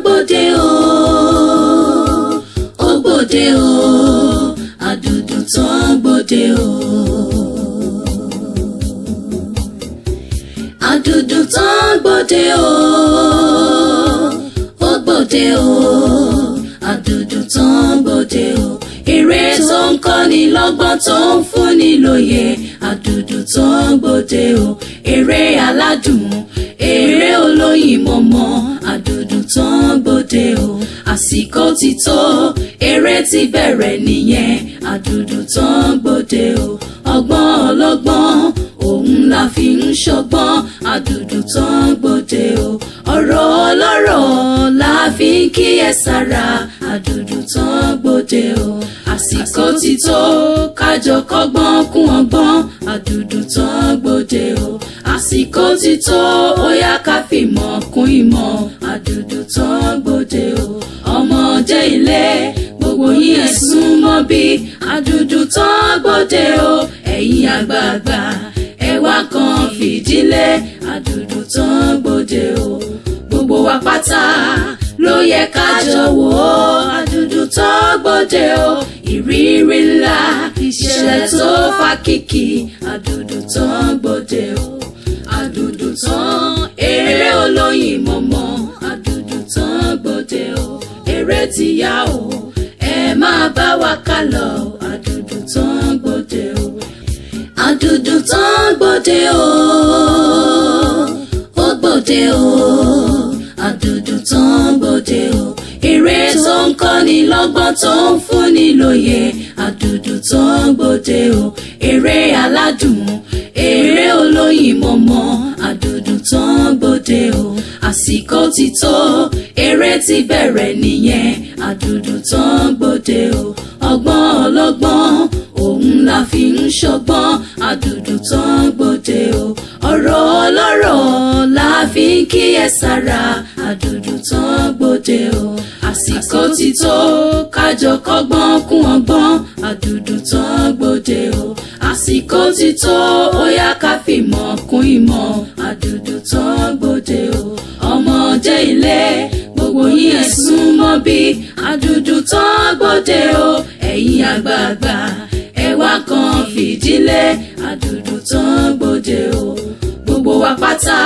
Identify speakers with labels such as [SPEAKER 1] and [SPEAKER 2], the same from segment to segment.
[SPEAKER 1] gbòde o, ó gbòde o, àdùdù tán gbòde o. Àdùdù tán gbòde o, ó gbòde o, àdùdù tán gbòde o. Eré tó ń kọ́ni lọ́gbọ́n tó ń fúnni lóye, àdùdù tán gbòde o. Eré aládùn, eré olóyin mọ̀mọ́, àdùdù tán gbòde o. Àsìkò ti tó, eré ti bẹ̀rẹ̀ nìyẹn, àdùdù tán gbòde o. Ọgbọ́n ọlọ́gbọ́n òun la fi ń ṣọgbọ́n, àdùdù tán gbòde o. Ọ̀rọ̀ ọlọ́rọ̀ la fi ń kíyèsára, àdùdù tán gbòde o. Àsìkò ti tó, kájọ kọ́gbọ́n kún ọgbọ́n, àdùdù tán gbòde o. Àsìkò ti tó, ó yá ká fìmọ̀ kún ìmọ̀, àdùdù tán gbòde o. Ọmọdé ilé, gbogbo yín ẹ sún mọ́ bí, àdùdù tán gbòde o. Ẹ̀yin àgbààgbà, ẹ wá kan fìdílé, àdùdù tán gbòde o. Gbogbo wa pátá ló yẹ ká jọ wò ó, àdùdù tán gbòde o. Ìrírí ńlá, ìṣẹ̀lẹ̀ tó fa kìkì, àdùdù tán gbòde o. Àdùdù tán, eré olóyin mọ̀mọ́, àdùdù tán gbòde o. Eré ti yá o, ẹ máa bá wa ká lọ, àdùdù tán gbòde o. Àdùdù tán gbòde o, ó gbòde o, àdùdù tán gbòde o. Eré tó ń kọ́ni lọ́gbọ́n tó ń fúnni lóye, àdùdù tán gbòde o. Eré aládùn, eré olóyin mọ̀mọ́, àdùdù tán gbòde o. Àsìkò ti tó, eré ti bẹ̀rẹ̀ nìyẹn, àdùdù tán gbòde o. Ọgbọ́n ọlọ́gbọ́n òun la fi ń ṣọgbọ́n, àdùdù tán gbòde o. Ọ̀rọ̀ ọlọ́rọ̀ la fi ń kíyèsára, àdùdù tán gbòde o. Àsìkò ti tó, kájọ kọ́gbọ́n kún ọgbọ́n, àdùdù tán gbòde o. Àsìkò ti tó, ó yá ká fìmọ̀ kún ìmọ̀, àdùdù tán gbòde o. Ọmọdé ilé, gbogbo yín ẹ sún mọ́ bí, àdùdù tán gbòde o. Ẹ̀yin àgbààgbà, ẹ wá kan fìdílé, àdùdù tán gbòde o. Gbogbo wa pátá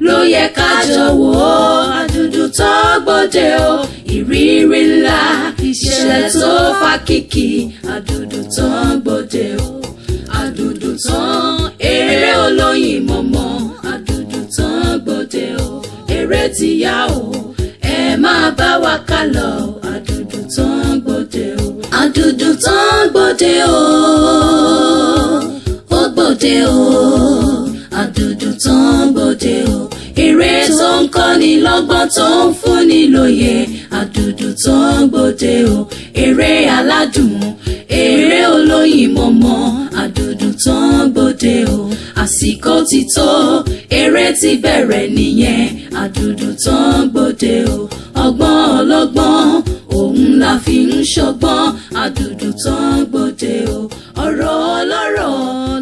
[SPEAKER 1] ló yẹ ká jọ wò ó, àdùdù tán gbòde o. Ìrírí ńlá, ìṣẹ̀lẹ̀ tó fa kìkì, àdùdù tán gbòde o. Àdùdù tán, eré olóyin mọ̀mọ́, àdùdù tán gbòde o. Eré ti yá o, ẹ máa bá wa ká lọ, àdùdù tán gbòde o. Àdùdù tán gbòde o, ó gbòde o, àdùdù tán gbòde o. Eré tó ń kọ́ni lọ́gbọ́n tó ń fúnni lóye, àdùdù tán gbòde o. Eré aládùn, eré olóyin mọ̀mọ́, àdùdù tán gbòde o. Àsìkò ti tó, eré ti bẹ̀rẹ̀ nìyẹn, àdùdù tán gbòde o. Ọgbọ́n ọlọ́gbọ́n òun la fi ń ṣọgbọ́n, àdùdù tán gbòde o. Ọ̀rọ̀ ọlọ́rọ̀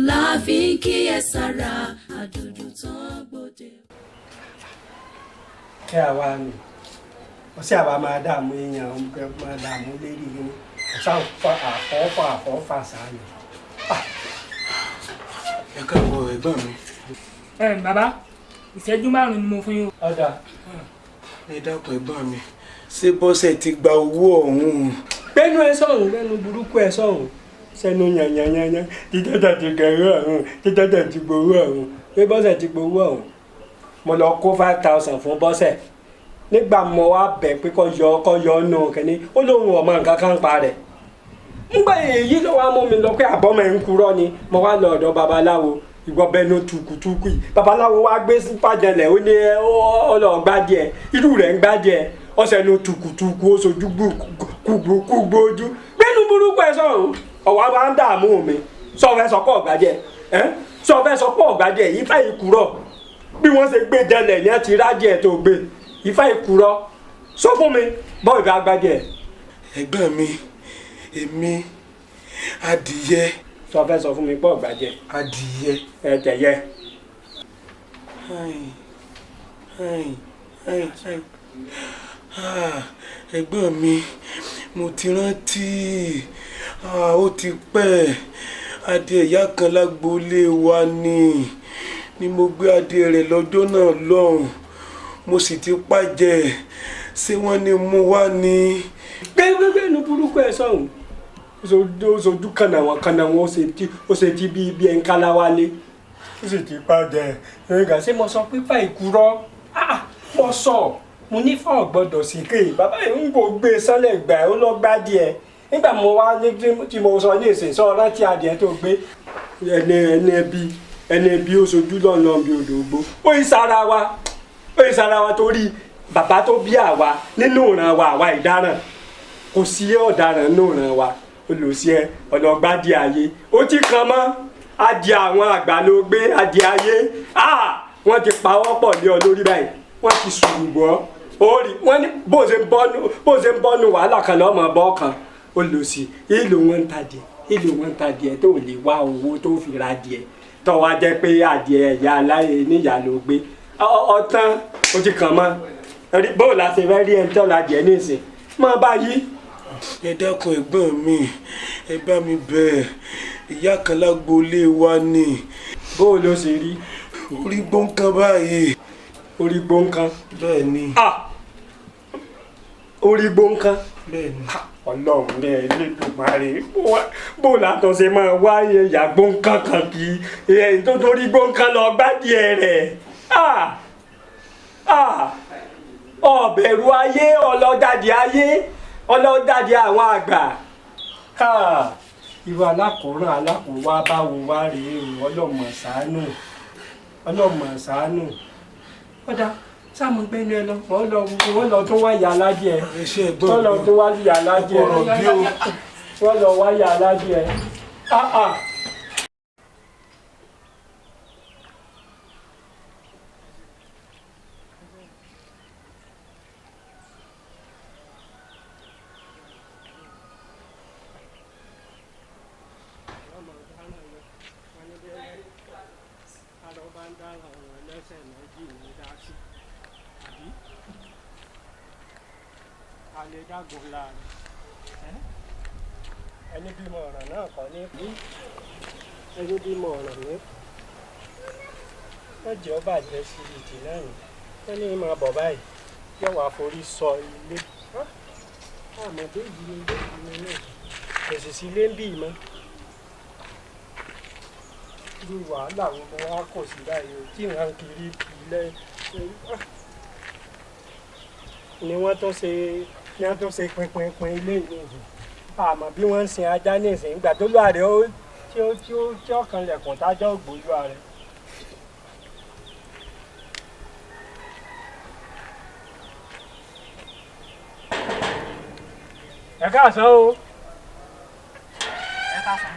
[SPEAKER 1] la fi ń kíyèsára, àdùdù tán gbòde o.
[SPEAKER 2] Kí àwa ni ọsẹ àwa máa dààmú èèyàn máa dààmú lérí yìí ọsàn àfọwọ́fà àfọwọ́fà sáàyè.
[SPEAKER 3] Ẹ káàbọ̀ ẹ̀gbọ́n mi.
[SPEAKER 4] Ẹ bàbá, ìṣẹ́jú márùn-ún ni mo fún yín o.
[SPEAKER 2] Ọ̀dà.
[SPEAKER 3] Ẹ dákun ẹ̀gbọ́n mi, ṣé Bọ́sẹ̀ ti gba owó ọ̀hún?
[SPEAKER 2] Gbẹ́nu ẹ sọ̀hún, gbẹ́nu burúkú ẹ sọ̀hún, sẹ́nu yànyànyànyàn títọ́jà ti gẹ̀rú ọ̀hún, títọ́jà ti gbowó ọ̀hún. Pé Bọ́sẹ̀ ti gbowó ọ̀hún, mo lọ kó 5,000 fún Bọ́sẹ̀ nígbà mo wá bẹ̀ pé kó yọ nù kínní, ó lóun ọmọ nǹkan kan pa rẹ̀. Ngbà èyí ló wá mú mi lọ pé àbọ̀mọ̀ ń kúrọ́ ni. Mo wá lọ ọ̀dọ̀ babaláwo, ìwọ bẹnu tukutuku yìí. Babaláwo wá gbé pàjẹlẹ̀, ó ní ọlọ́ gbádìẹ, irú rẹ̀ ń gbádìẹ, ọ̀sẹ̀ nu tukutuku, ó sojú kúgbó ojú. Gbẹ́nu burúkú ẹ sọ̀rọ̀, ọ̀wá bá ń dààmú mi. Sọ fẹ́ sọ pọ̀ ọ̀gbádìẹ, sọ fẹ́ sọ pọ̀ ọ̀gbádìẹ, ifá ìkúrọ̀ bí wọ́n ṣe gbé jẹlẹ̀ ní ẹ ti rádìẹ tó gbé, ifá ìkúrọ̀. Sọ fún mi bọ́ọ̀ ìbá gbádìẹ.
[SPEAKER 3] Ẹ̀gbọ́n mi, èmi adìyẹ.
[SPEAKER 2] Sọ fẹ́ sọ fún mi pọ̀ gbàjẹ́.
[SPEAKER 3] Adìyẹ.
[SPEAKER 2] Ẹ tẹ̀yẹ.
[SPEAKER 3] Ah, ẹ̀gbọ́n mi, mo ti rántí. Ah, ó ti pẹ́. Adìẹ ìyá kan lágboolé wa ni mo gbé adìẹ rẹ̀ lọ́jọ́ náà lọ́hùn, mo sì ti pàjẹ́. Ṣé wọ́n ní mú wá ni?
[SPEAKER 2] Gbẹgbẹgbẹ nu burúkú ẹ sọhùn, ó sojú kànáwọn kànáwọn, ó ṣe ti bí bí ẹ ń kálá wálé, ó sì ti pàjẹ́. Ẹ̀ka ṣé mo sọ pípa ìkúrọ́? Mo sọ, mo ní fún ọ̀gbọ́dọ̀ sí ké bàbá yìí ń kò gbé sálẹ̀ gbà ó lọ gbá díẹ̀. Nígbà mo wá ní tí mo sọ ní ìsìn sọ rántí adìẹ tó gbé ẹni ẹni ẹbí ẹni ẹbí ó sojú lọ́nà bí odò gbó. Ó yí sára wa, ó yí sára wa, torí bàbá tó bí àwa nínú ìran wa, àwa ìdáràn kò sí ọ̀daràn nínú ìran wa. Olùsí ẹ ọ̀nàgbádìí ayé ó ti kàn mọ́ adìẹ àwọn àgbà ló gbé adìẹ ayé. Wọ́n ti pawọ́ pọ̀ lé ọ lórí báyìí, wọ́n ti sùrùbọ́ orí wọ́n ní bó ṣe ń bọ́nu wàhálà kan lọ́mọ bọ́ kan. Olùsí ìlú wọn ń ta díẹ̀, ìlú wọn ń ta díẹ̀ tó lè wá owó tó fi ra díẹ̀ tó wá jẹ́ pé adìẹ ẹ̀yà aláyé níyà ló gbé ọ̀tán ó ti kàn mọ́. Bó la ṣe fẹ́ rí ẹni tó la díẹ̀ nísìn mọ́ báyìí.
[SPEAKER 3] Ẹ dákun ẹ̀gbọ́n mi, ẹ bá mi bẹ̀ ìyá kan lágboolé wa ni.
[SPEAKER 2] Bó ló ṣe rí?
[SPEAKER 3] Orí gbóǹkan báyìí.
[SPEAKER 2] Orí gbóǹkan?
[SPEAKER 3] Bẹ́ẹ̀ ni.
[SPEAKER 2] Orí gbóǹkan?
[SPEAKER 3] Bẹ́ẹ̀ ni.
[SPEAKER 2] Ọlọ́run ní Ẹlẹ́dùmarè, bó látọ̀ ṣe máa wá ìyá gbóǹkan kan kí ẹ̀yìn tó torí gbóǹkan lọ gbádìí rẹ̀. Ọ̀bẹ̀rù ayé, ọlọ́dàdì ayé, ọlọ́dàdì àwọn àgbà. Irú alákòóràn alákòówá báwo wá rèé o? Ọlọ́mọ ṣàánú, ọlọ́mọ ṣàánú. Ọ̀dà sáàmù gbẹ́nu ẹ lọ, wọ́n lọ tún wá ìyá aládìẹ, wọ́n lọ tún wá ìyá aládìẹ, wọ́n lọ wá ìyá aládìẹ. Ẹni bímọ ọ̀ràn náà kọ́ ní ẹni bímọ ọ̀ràn ní wọ́n jẹ́ ọba àjẹ́ sí ìdì náà ní wọ́n ní máa bọ̀ báyìí yóò wá forí sọ ilé. Àmọ́ béèjì ni béèjì ni náà kò sì sí ilé ń bì mọ́. Irú wàhálà wo mo wá kò sí báyìí o, tí ìran kiri ilé ni wọ́n tún ṣe, ni wọ́n tún ṣe pinpinpin ilé ìlú. Àmọ́ bí wọ́n ń sin ajá ní ìsìn ìgbà tó lóra rẹ̀ ó tí ó tí ó tí ọ̀kan lẹ̀kùn tájọ́ ògbójú rẹ̀. Ẹ káàsán o.
[SPEAKER 5] Ẹ káàsán.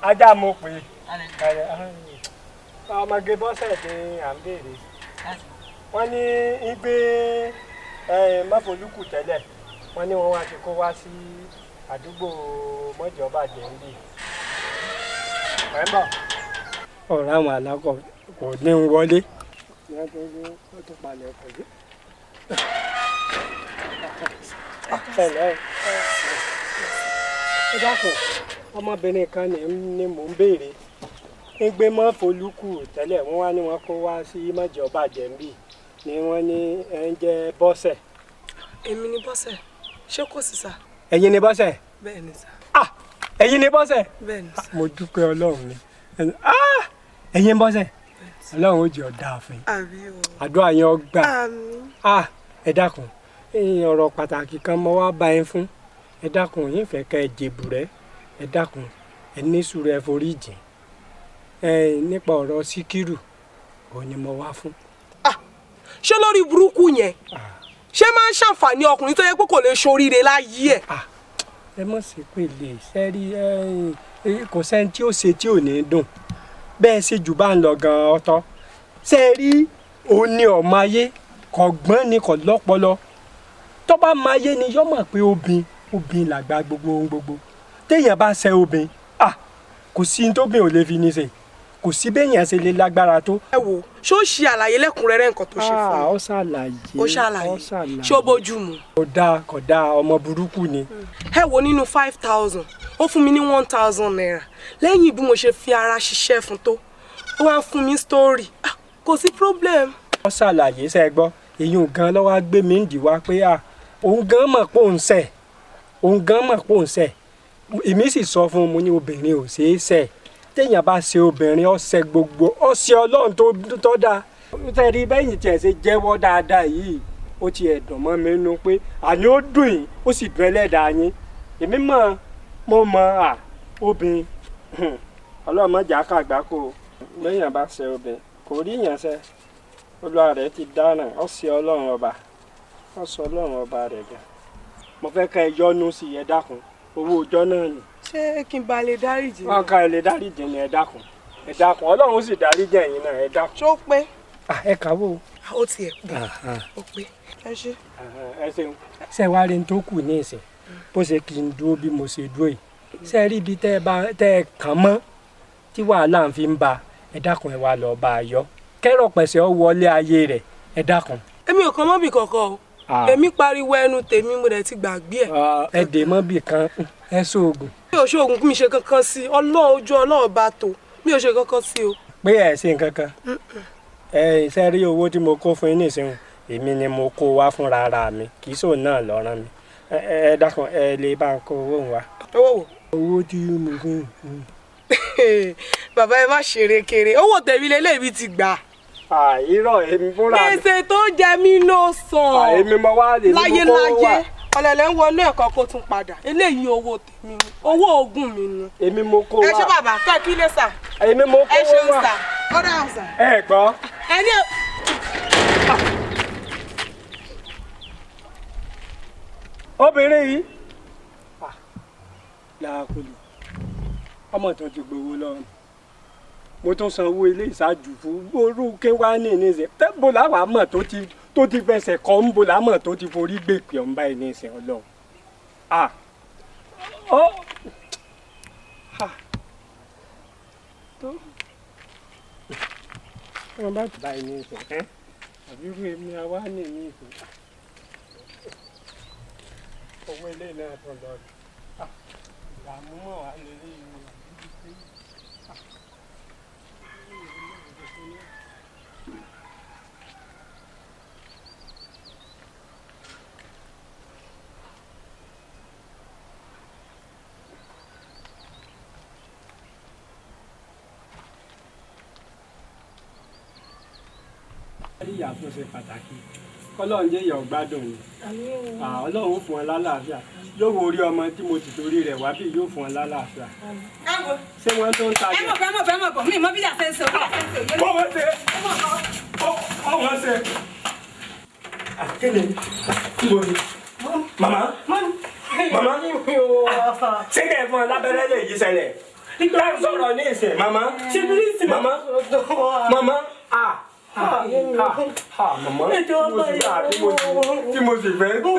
[SPEAKER 2] Ajá mo pè é. Ọmọge Bọ́sẹ̀ ni à ń béèrè. Wọ́n ní í gbé Mọ́folúkù tẹ́lẹ̀, wọ́n ní wọ́n wá ti kó wá sí àdúgbò mọ́jọ́bàjẹ́ ń bì. Ọ̀rọ̀ àwọn alákọ̀ kò ní ń wọlé. Ẹ dákun, ọmọbìnrin kan ni mò ń béèrè. Ń gbé Mọ́folúkù tẹ́lẹ̀, wọ́n wá ní wọ́n kó wá sí mọ́jọ́bàjẹ́ ń bì ni wọ́n ní ẹ ń jẹ́ Bọ́sẹ̀.
[SPEAKER 5] Èmi ni Bọ́sẹ̀, ṣé kò sí sà?
[SPEAKER 2] Ẹ̀yin ni Bọ́sẹ̀?
[SPEAKER 5] Bẹ́ẹ̀ ni sà.
[SPEAKER 2] Ẹ̀yin ni Bọ́sẹ̀?
[SPEAKER 5] Bẹ́ẹ̀ ni sà.
[SPEAKER 2] Mo dúpẹ́ Ọlọ́run ni. Ẹ̀yin Bọ́sẹ̀, Ọlọ́run ó jẹ́ ọ̀dà àfin.
[SPEAKER 5] Àmín o.
[SPEAKER 2] Àdúrà yẹn ó gbà.
[SPEAKER 5] Àmín.
[SPEAKER 2] Ẹ dákun, ọ̀rọ̀ pàtàkì kan mo wá bá yín fún. Ẹ dákun, yín fẹ́ kẹ́ ẹ jèbù rẹ. Ẹ dákun, ẹ ní sùúrù, ẹ forí jìn. Nípa ọ̀rọ̀ Síkírù, òun ni mo wá fún.
[SPEAKER 5] Ṣé lórí burúkú yẹn ṣé máa ń ṣàǹfààní ọkùnrin tó yẹ pé kò lè ṣoríire láyé ẹ̀?
[SPEAKER 2] Ẹ mọ̀ sí pé lè sẹ́rí, kò sẹ́ni tí ó ṣe tí ò ní dùn. Bẹ́ẹ̀ ṣe jù bá ń lọ gan-an ọ̀tọ̀. Sẹ́rí òun ni ọmọ ayé, kò gbọ́n ni, kò lọ́pọlọ. Tó bá mọ ayé ni yọ́ mọ̀ pé obìn obìn làgbà gbogbo ohun gbogbo. Téèyàn bá ṣe obìn, kò sí ní tóbìn ò lè fi ní ṣe. Kò sí béèyàn ṣe lè lágbára tó.
[SPEAKER 5] Ẹ wo, ṣó ṣe àlàyé lẹ́kùnrẹ́rẹ́ nǹkan tó ṣe fún
[SPEAKER 2] Ó ṣàlàyé.
[SPEAKER 5] mi? Ó ṣàlàyé. Ṣó bójú mu?
[SPEAKER 2] Kò dáa, kò dáa, ọmọ burúkú ni.
[SPEAKER 5] Ẹ wo, nínú 5,000, ó fún mi ní ₦1,000 lẹ́yìn bí mo ṣe fi ara ṣiṣẹ́ fún tó, ó wá ń fún mi story. Ah, kò sí problem.
[SPEAKER 2] Ó ṣàlàyé, ṣe gbọ́, èyí gan ló wá gbé mi ń dì wá pé à òun gan mọ̀ pé òun ṣẹ̀, òun gan mọ̀ pé òun ṣẹ̀. Èmi sì sọ fún un, mo ní obìnrin ò ṣeé ṣẹ̀. Téèyàn bá ṣe obìnrin, ó ṣẹ̀ gbogbo, ó ṣe Ọlọ́run tó dáa. Tẹ̀rí bẹ́yìn tiẹ̀ ṣe jẹ́wọ́ dáadáa yìí, ó ti ẹ̀ dùn mọ́ mi nínú pé àní ó dùn yín, ó sì dùn ẹlẹ́dàá yín. Èmi mọ̀, mo mọ̀ à obìnrin, Ọlọ́run má jẹ́ ká àgbákò o. Béèyàn bá ṣe obìnrin, kò rí yàn ṣe. Olúwa rẹ̀ ti dáràn, ó ṣe Ọlọ́run ọba, ó sọ Ọlọ́run ọba rẹ̀ gan. Mo fẹ́ kẹ́ ẹ yọ́nú sí i, ẹ dákun, owó ọjọ́ náà ni.
[SPEAKER 5] Ṣé kí n ba lè dáríjì?
[SPEAKER 2] Wọn ká ẹ lè dáríjì ni, ẹ dákun, ẹ dákun, Ọlọ́run sì dáríjì ẹ̀yin náà, ẹ dákun.
[SPEAKER 5] Ṣó pé?
[SPEAKER 2] Ẹ kàwé o.
[SPEAKER 5] Ó tiẹ̀ pé, ó pé, ẹ ṣe.
[SPEAKER 2] Ẹ ṣeun. Ṣé wàá rí n tó kù ní ìsìn bó ṣe kí n dúró bí mo ṣe dúró yìí? Ṣé rí ibi tẹ́ ẹ kàn mọ́ tí wàhálà ń fi ń ba? Ẹ dákun, ẹ wá lọ bá a yọ kẹ́rọ̀ pẹ̀sẹ̀ ọ wọlé ayé rẹ̀, ẹ dákun.
[SPEAKER 5] Èmi ò kàn mọ́bì kankan o. Èmi pariwo ẹnu tèmi, mo dẹ̀ ti gbàgbé ẹ̀.
[SPEAKER 2] Ẹ dè mọ́bì kan, ẹ ṣoògùn.
[SPEAKER 5] Mi ò ṣoògùn, kí mi ṣe kankan sí i. Ọlọ́run, ojú Ọlọ́run bá tó, mi ò ṣe kankan sí o.
[SPEAKER 2] Pé ẹ ṣe nǹkan kan, ẹ ṣe rí owó tí mo kó fún yín nísìnyí, èmi ni mo kó wá fúnra ara mi, kì í sòun náà lọ́rán mi. Ẹ dákun, ẹ lè bá ń kó owó wa.
[SPEAKER 5] Owó wo?
[SPEAKER 2] Owó tí mo fún un.
[SPEAKER 5] Bàbá, ẹ má ṣeré kéré, owó tèmi lélẹ́ẹ̀mí ti gbà.
[SPEAKER 2] Irọ́, èmi fúnra mi.
[SPEAKER 5] Gbèsè tó jẹ mí ló sàn.
[SPEAKER 2] Èmi mo wá, èmi
[SPEAKER 5] láyé
[SPEAKER 2] mo kó wá.
[SPEAKER 5] Láyé ọ̀lẹ̀lẹ̀ ń wọnú ẹ̀kọ́ kó tún padà. Eléyìí owó tèmi ni, owó oògùn mi ni.
[SPEAKER 2] Èmi mo kó wá.
[SPEAKER 5] Ẹ ṣé bàbá, kẹ́ kí lé sà.
[SPEAKER 2] Èmi mo kó
[SPEAKER 5] Ẹ ṣeun
[SPEAKER 2] wá.
[SPEAKER 5] sà, ó dáhùn sà.
[SPEAKER 2] Ẹ gbọ́.
[SPEAKER 5] Ẹ ní.
[SPEAKER 2] Obìnrin yìí làákùlù, ọmọ tó ti gbowó lọ, mo tún san owó ilé ìṣáájú fún orú kéwàá ní ìníṣẹ tẹ́bó làwọn àmọ̀ tó ti fẹsẹ̀ kọ́ ń bo làmọ̀ tó ti forí gbé pè ọ́n báyìí ní ìsìn Ọlọ́run. Ọ tó wọn bá báyìí ní ìsìn ẹ, àbí irú èmi àwa ní ní ìsìn, owó ilé náà tó lọ rí ìdààmú mọ̀ wá lélẹ́yìn o. Ìyá tó ṣe pàtàkì, kọ́lọ́run jẹ́ ìyá ọ̀gbádùn ni. Ọlọ́run fún ọ lálàáfíà, yóò wo orí ọmọ tí mo ti torí rẹ̀ wá bí, yóò fún ọ lálàáfíà. Ṣé wọ́n tó ń tajà?
[SPEAKER 6] Ẹ mọ̀ bọ̀, ẹ mọ̀ bọ̀, ẹ mọ̀ bọ̀, mi mọ bí ìyá ṣe ń ṣe, bí ìyá ṣe ń ṣe òye.
[SPEAKER 2] Ọwọ́ ṣe, ọwọ́ ṣe. Kíni mo ní? Màmá, màmá, ṣé kẹ́ ẹ fún ọ lábẹ́rẹ́ lè yí ṣẹlẹ̀? Nígbà sọ̀rọ̀ ní ìsìn, màmá, màmá, màmá, ah màmá, tí mo sì fẹ́, tí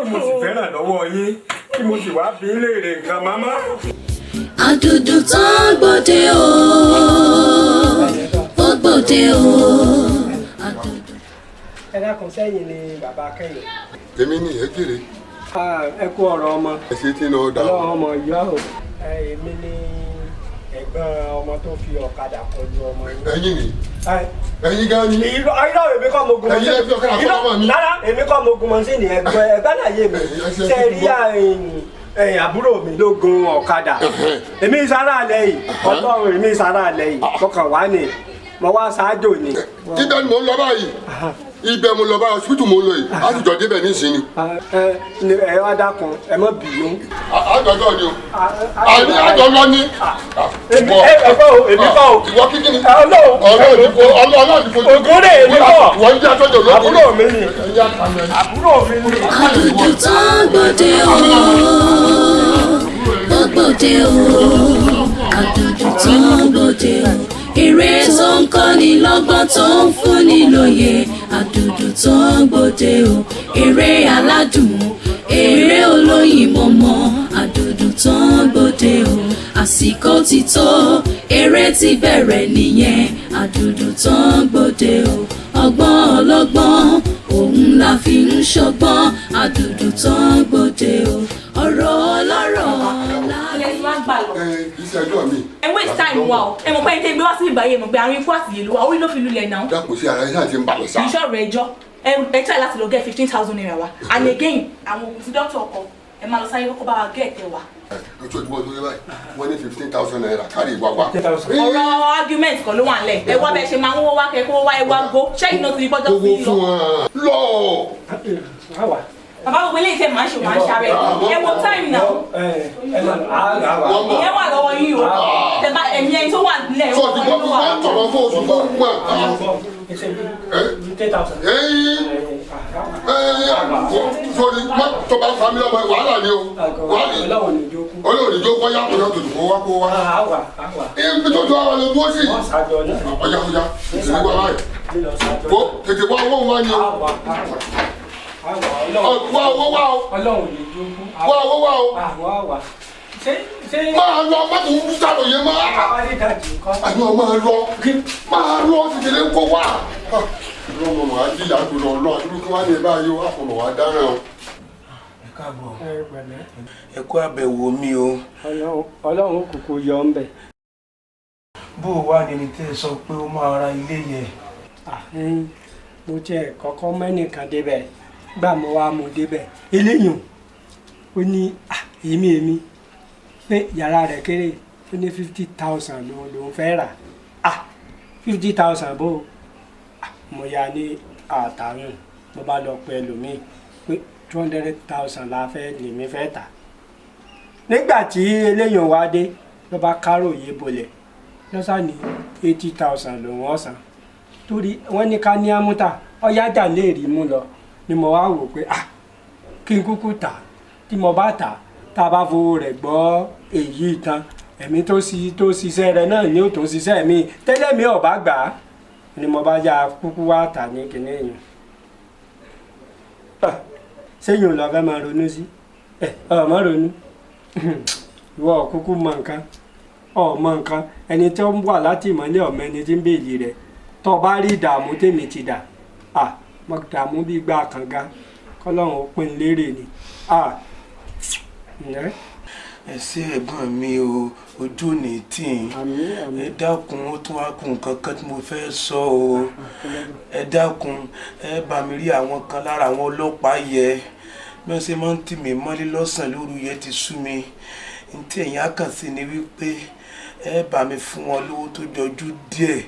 [SPEAKER 2] mo sì fẹ́ràn lọ́wọ́ yín, tí mo sì wá bí léèrè nǹkan, màmá.
[SPEAKER 1] Àdùdù tán gbòde o, ó gbòde o.
[SPEAKER 2] Ẹ dákun, sẹ́yìn ni bàbá Kẹ́yìn?
[SPEAKER 7] Èmi ni, ẹ jèrè.
[SPEAKER 2] Ẹ kú ọ̀rọ̀ ọmọ.
[SPEAKER 7] Ẹ ṣe tí náà dà.
[SPEAKER 2] Ọlọ́run ọmọ ìyá o. Èmi ni ẹ̀gbọ́n ọmọ tó fi ọ̀kadà kọlu ọmọ yín.
[SPEAKER 7] Ẹ̀yin ni, ẹ̀yin gan ni.
[SPEAKER 2] Irọ́, irọ́, èmi kọ́ mo gun
[SPEAKER 7] Ẹ̀yin lẹ fi ọ̀kadà kọlu ọmọ mi.
[SPEAKER 2] Rárá, èmi kọ́ mo gun mọ́sìnì. Ẹ̀gbọ́n ẹ̀gbọ́n àlàyé mi. Ṣe rí àbúrò mi ló gun ọ̀kadà. Èmi sára alẹ́ yìí, Ọlọ́run, èmi sára alẹ́ yìí, mo kàn wá ní, mo wá ṣáájò ni.
[SPEAKER 7] Ibẹ̀ ni mò ń lọ báyìí, ibẹ̀ mo lọ báyìí, hospital mo ń lọ yìí, a sì jọ débẹ̀ nísìnyí.
[SPEAKER 2] Ẹ wá dákun, ẹ má bínú.
[SPEAKER 7] Àjọjọ ni o, àní àjọ lọ ni.
[SPEAKER 2] Èmi kọ́ o, èmi kọ́ o.
[SPEAKER 7] Ìwọ kíkí ni.
[SPEAKER 2] Ọlọ́run,
[SPEAKER 7] Ọlọ́run ní fojú.
[SPEAKER 2] Ògùn rè, èmi kọ́.
[SPEAKER 7] Ìwọ ń jẹ́ àtọ́jọ lókun.
[SPEAKER 2] Àbúrò mi ni. Àbúrò mi ni.
[SPEAKER 1] Àdùdù tán gbòde o, ó gbòde o. Àdùdù tán gbòde o, eré tó ń kọ́ni lọ́gbọ́n, tó ń fúnni lóye. Àdùdù tán gbòde o, eré aládùn, eré olóyin mọ̀mọ́. Àdùdù tán. tán gbòde o, àsìkò ti tó, eré ti bẹ̀rẹ̀ nìyẹn. Àdùdù tán gbòde o, ọgbọ́n ọlọ́gbọ́n òun la fi ń ṣọgbọ́n. Àdùdù tán gbòde o, ọ̀rọ̀ ọlọ́rọ̀ la
[SPEAKER 6] Ilẹ̀ tí wọ́n gbà lọ.
[SPEAKER 7] Ẹ iṣẹ́ ẹjọ́ mi.
[SPEAKER 6] Ẹ waste time wa o. Ẹ mọ̀ pé ẹni tẹ́ gbé wá sí ìbáyé, mọ̀ pé àrùn ikú àtìyè ló wà, orí ló fi lulẹ̀ náà.
[SPEAKER 7] Dákun, sí ara ẹ ṣáà ti ń balẹ̀ sá.
[SPEAKER 6] Kì í ṣọ̀rọ̀ ẹjọ́. Ẹ try láti lọ get ₦15,000 wa. And again, àwọn oògùn tí dókítà kọ, ẹ máa lọ sáré kọ́kọ́ bá wa get ẹ wá.
[SPEAKER 7] Ẹ ojú ojúmọ́ tó yẹ báyìí, wọ́n ní ₦15,000 kárí ìwà wa.
[SPEAKER 6] Ọ̀rọ̀ argument kan ló wà nílẹ̀. Ẹ wá bẹ́ẹ̀ ṣe máa ń wọ́ wá kẹ́ kó wá, ẹ wá go. Ṣẹ́yìn náà ti di pọ́jọ́
[SPEAKER 7] Owó
[SPEAKER 6] sí
[SPEAKER 7] fún
[SPEAKER 6] lọ.
[SPEAKER 7] wọn lọ.
[SPEAKER 2] Àwa.
[SPEAKER 6] Bàbá, gbogbo eléyìí tẹ̀ máa ń ṣe, máa ń ṣàrẹ̀. Ẹ wo time now.
[SPEAKER 2] Ẹ lọ àwa.
[SPEAKER 6] Ìyẹn wà lọ́wọ́ yín o. Tẹ bá ẹ̀mí ẹni tó wà nílẹ̀.
[SPEAKER 7] Sọ ti gbọ́, wọ́n tọ̀rọ̀ fún oṣù tó ń gbà.
[SPEAKER 2] 10,000.
[SPEAKER 7] Sori tó bá fa mi lọ́mọ, wàhálà ni o, wàhálà.
[SPEAKER 2] Ọlọ́run ní jókòó.
[SPEAKER 7] Olóòrì jó kọ́yá kọ́yá tó kó wá kó wá.
[SPEAKER 2] Àwa àwa.
[SPEAKER 7] Ibi tó tó àwọn ló dúró sí.
[SPEAKER 2] Wọ́n ṣàjọ náà.
[SPEAKER 7] Ọjà ọjà tètè wá báyìí.
[SPEAKER 2] Lílọ ṣàjọ.
[SPEAKER 7] Kó tètè wá owó wá ni o.
[SPEAKER 2] Àwa àwa. Àwa.
[SPEAKER 7] Wá owó wá o.
[SPEAKER 2] Ọlọ́run ní jókòó.
[SPEAKER 7] Wá owó wá o.
[SPEAKER 2] Àwa àwa. Ṣé ṣé.
[SPEAKER 7] Máa lọ, má tó ń sàròyé má.
[SPEAKER 2] Àwa lè dàjì nǹkan.
[SPEAKER 7] Àní ọ máa lọ, máa lọ, tètè lè kó wá. Ọlọ́mọ màá jìyà tó lọ lọ àdúgbò kí wọ́n á ní báyìí wá fún wa dáná o.
[SPEAKER 3] Ẹ káàbọ̀.
[SPEAKER 2] Ẹ pẹ̀lẹ́.
[SPEAKER 3] Ẹ kú àbẹ̀wò mi o.
[SPEAKER 2] Ọlọ́run kúkú yọ ń bẹ̀.
[SPEAKER 3] Bó o wà ní ẹni tẹ́ ẹ sọ pé ó máa ra ilé yẹn?
[SPEAKER 2] Mo tiẹ̀ kọ́kọ́ mẹ́nìkan débẹ̀, gbà mo wá mo débẹ̀ eléyìí, ó ní èmi pé yàrá rẹ̀ kéré, ó ní 50,000 ló lòún fẹ́ rà. 50,000 bó? Mo ya ní àtàrùn, mo bá lọ pẹ́ ẹlòmíì pé 200,000 la fẹ́ lèmi fẹ́ tà. Nígbà tí eléyìí wá dé, ló bá káròyé bolẹ̀ lọ́sàn ní 80,000 lòún ọ̀sán, torí wọ́n ní ká ní amúta ọ̀yájà lè rí mú lọ. Ni mo wá wò pé kí n kúkú tà, tí mo bá tà, tá a bá fowó rẹ̀ gbọ́ èyí tán, ẹ̀mí tó ṣiṣẹ́ rẹ̀ náà ni ó tó ṣiṣẹ́ mi tẹ́lẹ̀ mi ò bá gbà á, ni mo bá yá kúkú wá tà ní kinní yẹn. Sẹ́yìn ò lọ fẹ́ máa ronú sí ẹ, ọ̀ má ronú, ìwọ kúkú mọ nǹkan, ọ̀ mọ nǹkan. Ẹni tó ń wà láti ìmọ̀lẹ́ ọ̀mọ ẹni tí ń bèèlì rẹ̀. Tó o bá rí ìdààmú tèmi ti dà, mo dààmú bí gba kànga, kọ́lọ́run ó pín lérè ni. Ǹjẹ́?
[SPEAKER 3] Ẹ ṣé ẹ̀gbọ́n mi o, ojú ò ní tì í. Ẹ dákun, ó tún wá kù nǹkan kan tí mo fẹ́ sọ o. Ẹ dákun, ẹ bá mi rí àwọn kan lára àwọn ọlọ́pàá yẹ, bí wọ́n ṣe máa ń tì mí mọ́lé lọ́sàn-án lóru yẹ ti sú mi. Ní tí ẹ̀yin á kàn sí ni wípé ẹ bá mi fún wọn lówó tó jọjú díẹ̀,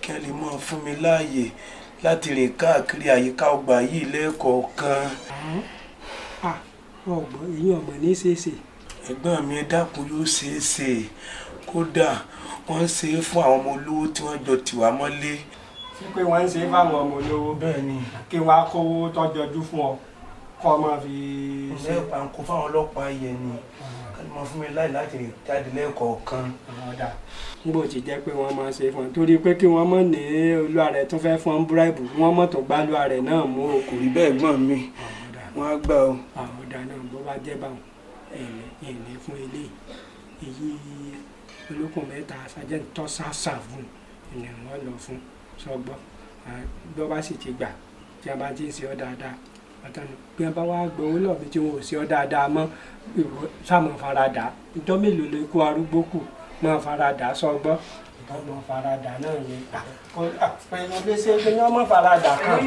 [SPEAKER 3] kí wọ́n lè máa fún mi láàyè láti rìn káàkiri àyíká ọgbà yìí lẹ́ẹ̀kọ̀ọ̀kan.
[SPEAKER 2] Ọgbọ́n èyí ọmọ ní ṣeéṣe.
[SPEAKER 3] Ẹ̀gbọ́n mi, ẹ dákun, yóò ṣeé ṣe. Kódà wọ́n ń ṣe é fún àwọn ọmọ olówó tí wọ́n jọ tì wá mọ́lé.
[SPEAKER 2] Ṣé pé wọ́n ń ṣe é fáwọn ọmọ olówó?
[SPEAKER 3] Bẹ́ẹ̀ ni.
[SPEAKER 2] Kí wọ́n á kówó tọ́jọjú fún ọ kọ́ ọ máa fi
[SPEAKER 3] ṣe pàǹkó fáwọn ọlọ́pàá yẹn ni, ká lè máa fún mi láì láti rìn jáde lẹ́ẹ̀kọ̀ọ̀kan.
[SPEAKER 2] Ọ̀dà, nígbà tí jẹ́ pé wọ́n máa ṣe fún ọ torí pé kí wọ́n mọ̀ ní olúwa rẹ̀ tún fẹ́ fún ọ búráìbù, wọ́n mọ̀ tó gbálúwa rẹ̀ náà mú o.
[SPEAKER 3] Kò rí bẹ́ẹ̀ gbọ́n mi, wọ́n á gbà o.
[SPEAKER 2] Àwọn ọ̀dà náà, bó bá jẹ́ báwọn, ẹ̀ẹ́nì fún eléyìí, èyí olókùn mẹ́ta sergeant tó sàṣà fún ni wọ́n lọ fún sọgbọ́. Bí wọ́n bá sì ti gbà, tí a bá ti ń ṣe ọ́ dáadáa pàtàkì, bí wọ́n bá wá gbowó lọ́ọ̀bí tí wọn ò ṣe ọ́ dáadáa mọ́, ìwọ sáàmù faradà. Ìjọ mélòó lè kó arúgbó kù, máa faradà sọgbọ́, ọmọ faradà náà ni pẹ̀lú bí ṣe pé ní ọmọ faradà kan.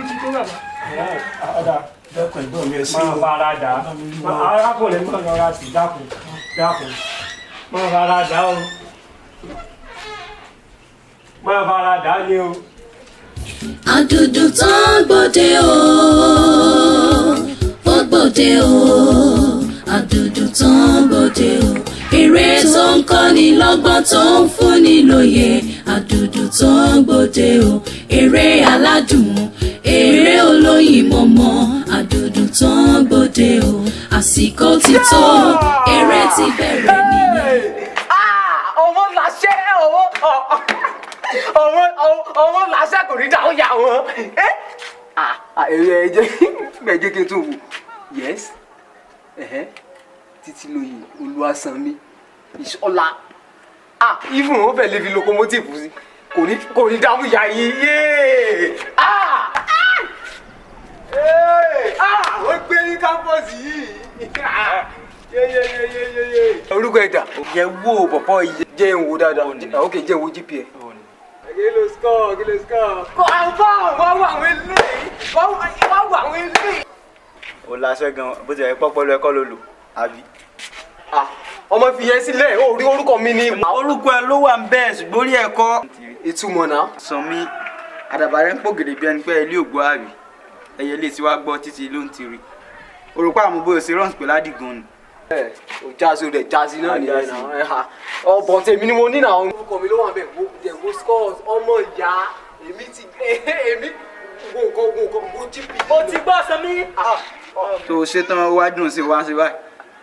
[SPEAKER 2] Ọ̀dà,
[SPEAKER 3] Dákun ẹ̀gbọ́n mi, ẹ ṣé
[SPEAKER 2] máa
[SPEAKER 3] o.
[SPEAKER 2] faradà, arákùnrin, máa lọ́ra sí. Dákun dákun, máa faradà o, máa faradà ni o.
[SPEAKER 1] Àdùdù tán gbòde o, ó gbòde o. Àdùdù tán gbòde o, eré tó ń kọ́ni lọ́gbọ́n, tó ń fúnni lóye. Àdùdù tán gbòde o, eré aládùn, eré olóyin mọ̀mọ́. Àdùdù tán gbòde o, àsìkò ti tó, eré ti bẹ̀rẹ̀ nìyẹn.
[SPEAKER 8] Ọmọ làṣẹ, ọmọ ọmọ ọmọ làṣẹ, kò ní dáhùn yà wọn. Ẹ ẹ jẹ́ ẹ jẹ́ kí n tún wò. Yes, ẹ̀hẹ́. Títílóyè Olúwasanmi Ìṣọ̀lá. Ah, even ó fẹ́ lè fi locomotive sí, kò ní dáhùn ìyá yìí yéé. Ah, ee, ah, ó gbé ní campus yìí. Yéyéyéyéyé. Orúkọ ẹ̀dá yẹ wo bọ̀bọ̀ yìí, jẹ́ ń wo dáadáa. Ok, jẹ́ ń wo GPA. Kí ló score? Kí ló score? Kọ́ àwọn wá wọ àwọn eléyìí, wá wọ àwọn eléyìí.
[SPEAKER 9] Ó láṣẹ gan bó ti yẹ pọpọlọ ẹkọ ló lò àbí.
[SPEAKER 8] Ah, ọmọ, fi yẹn sílẹ̀, ó rí orúkọ mi ní.
[SPEAKER 9] Orúkọ ẹ ló wà ń bẹ́ẹ̀, ṣùgbọ́n orí ẹ kọ́.
[SPEAKER 8] Ìtumọ̀ náà.
[SPEAKER 9] Sànmi, àdàbà rẹ ń pò gèdè bí ẹni pé ilé ògbó àbí ẹyẹ lè ti wá gbọ́ títí ló ń tiri orúkọ àwọn bóyá ṣe rọ́ǹsì pẹ̀lú Àdìgún ni.
[SPEAKER 8] Ẹ ò jásí, rẹ jásí náà nìyẹn náà. Ẹ ha, ọbọ tèmi ni mo ní náà. Orúkọ mi ló wà bẹ́ẹ̀. Wo jẹ wo scores, ọmọ ìyá èmi ti èmi wo nǹkan, wo nǹkan, wo GP.
[SPEAKER 2] Mo ti gbọ́, Sanmi.
[SPEAKER 9] Tó o ṣe tán, wá dùn sí wá sí báyìí,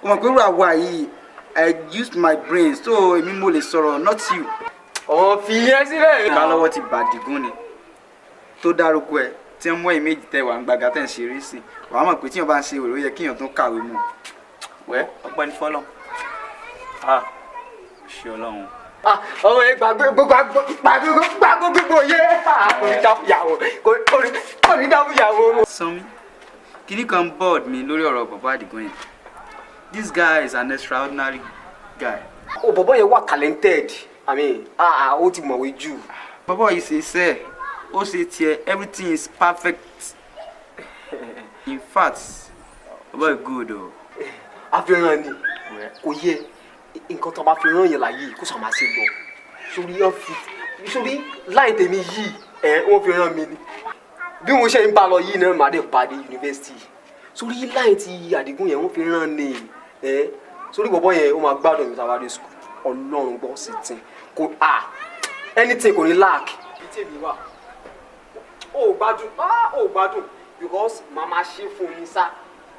[SPEAKER 9] o mọ̀ pé irú àwa yìí, I used my brain, so èmi mo lè sọ̀rọ̀, not you.
[SPEAKER 8] Ọmọ, fi yẹn sílẹ̀.
[SPEAKER 9] Ká lọ́wọ́ ti bàdìgún ni tó dárúkọ ẹ tí ń mú ẹ̀yìn méjì tẹ wà ń gbàgà tẹ̀ ń ṣeré sí, wàá mọ̀ pé tíyàn bá ń ṣe èrò yẹ kíyàn tún kàwé mọ́. Wẹ́ ọpẹ́ ní fọ́lọ́, ah, ṣe Ọlọ́run.
[SPEAKER 8] Ah, ọmọ yẹn, gbàgbé gbàgbé gbàgbé gbogbo yẹ kò ní dáhùn ìyàwó, kò ní dáhùn ìyàwó.
[SPEAKER 9] Sanmi, kíní kan board mi lórí ọ̀rọ̀ bàbá Àdìgún yẹn. This guy is an extraordinary guy.
[SPEAKER 8] O bọ̀bọ̀ yẹn wà talented, I mean, ah, ó ti mọ̀wé jù.
[SPEAKER 9] Bàbá yìí ṣe iṣẹ́ ẹ̀, ó ṣe tiẹ̀, everything is perfect. In fact, bàbá yìí good o.
[SPEAKER 8] Àfihàn ni kò yẹ nǹkan tó bá fi rán yẹn láyé kó sàmà ṣe lọ sórí ọ́fíìsì sórí láì tèmi yìí ẹ, wọ́n fi rán mi ni. Bí mo ṣe ń bá lọ yìí náà, màá dé pàdé yunifásitì sórí láì ti Àdìgún yẹn, wọ́n fi rán ni ẹ sórí bọ̀bọ̀ yẹn. Ó máa gbádùn mi sábà dé school. Ọlọ́run gbọ́ sí tí kò, ah, anything kò ní lack. Bí tèmi wà, ó gbádùn, ah, ó gbádùn, because màá máa ṣe fún yín sá.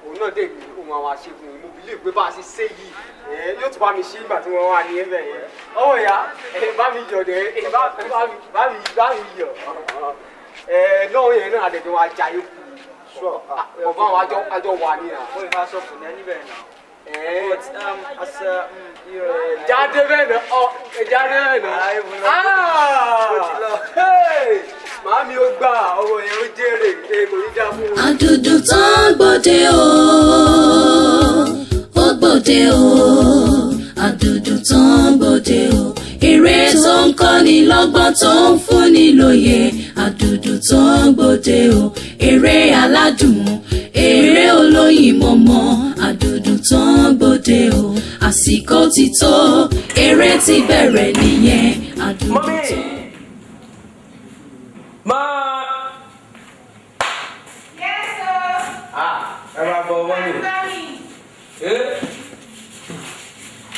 [SPEAKER 8] Òun náà dé mi, ó máa wá ṣe fún mi. Mo believe pé bá a ṣe ṣe yìí ẹ, yóò tún bá mi ṣe nígbà tí wọ́n wà ní ẹ̀bẹ̀ yẹn. Ọmọ ìyá ẹ, bá mi yọ̀ dẹ̀ ẹ, bá mi bá mi yọ̀ ẹ lọ́wọ́ yẹn náà. Àdẹ̀dẹ̀ wa jayé kú ọ̀bọ̀n àwọn àjọ wà ní à.
[SPEAKER 9] Ó lè máa sọ fún ní ẹni bẹ́ẹ̀ náà. But as a
[SPEAKER 8] Jáde bẹ́ẹ̀ náà, ọ jáde bẹ́ẹ̀ náà. Ah! Màámi, ó gbà ọmọ yẹn, ó jèrè, kò ní dá fún un.
[SPEAKER 1] Àdùdù tán gbòde o, ó gbòde o. Àdùdù tán gbòde o, eré tó ń kọ́ni lọ́gbọ́n, tó ń fúnni lóye. Àdùdù tán gbòde o, eré aládùn, eré olóyin mọ̀mọ́. Àdùdù tán gbòde o, àsìkò ti tó, eré ti bẹ̀rẹ̀ nìyẹn. Àdùdù
[SPEAKER 3] Mummy!
[SPEAKER 1] tán.
[SPEAKER 3] Máa.
[SPEAKER 6] Yes, sir.
[SPEAKER 3] Ah, ẹ máa bọ̀, mummy.
[SPEAKER 6] Mummy.
[SPEAKER 3] Ẹ.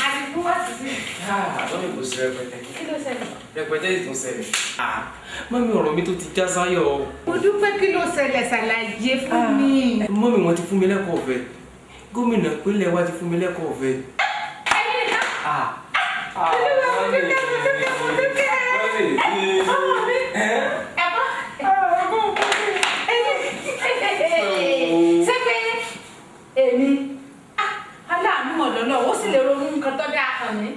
[SPEAKER 6] Àdìgún, wá sí sí.
[SPEAKER 3] Ah, mummy, kò sí rẹpẹtẹ.
[SPEAKER 6] Kí ló ṣẹlẹ̀?
[SPEAKER 3] Rẹpẹtẹ yìí tún ṣẹlẹ̀. Ah, mummy, ọ̀rọ̀ mi tó ti já sáyọ̀ o.
[SPEAKER 10] Mo dúpẹ́. Kí ló ṣẹlẹ̀? Ṣàlàyé fún mi.
[SPEAKER 3] Mummy, wọ́n ti fún mi lẹ́kọ̀ọ́ ọ̀fẹ́. Gómìnà ìpínlẹ̀ wa ti fún mi lẹ́kọ̀ọ́ ọ̀fẹ́.
[SPEAKER 10] Ẹ̀yin nìkan?
[SPEAKER 3] Ah. Ah,
[SPEAKER 10] Olúwa, mo
[SPEAKER 3] mummy.
[SPEAKER 10] dúpẹ́, mo dúpẹ́, mo dúpẹ́.
[SPEAKER 3] Mummy.
[SPEAKER 10] Ọmọ mi. Ẹ̀kọ́. Ṣé pé èmi? Ah, aláàánú mọ̀ lọ́nà, ó sì lè ronú nǹkan tó dáa kàn mí.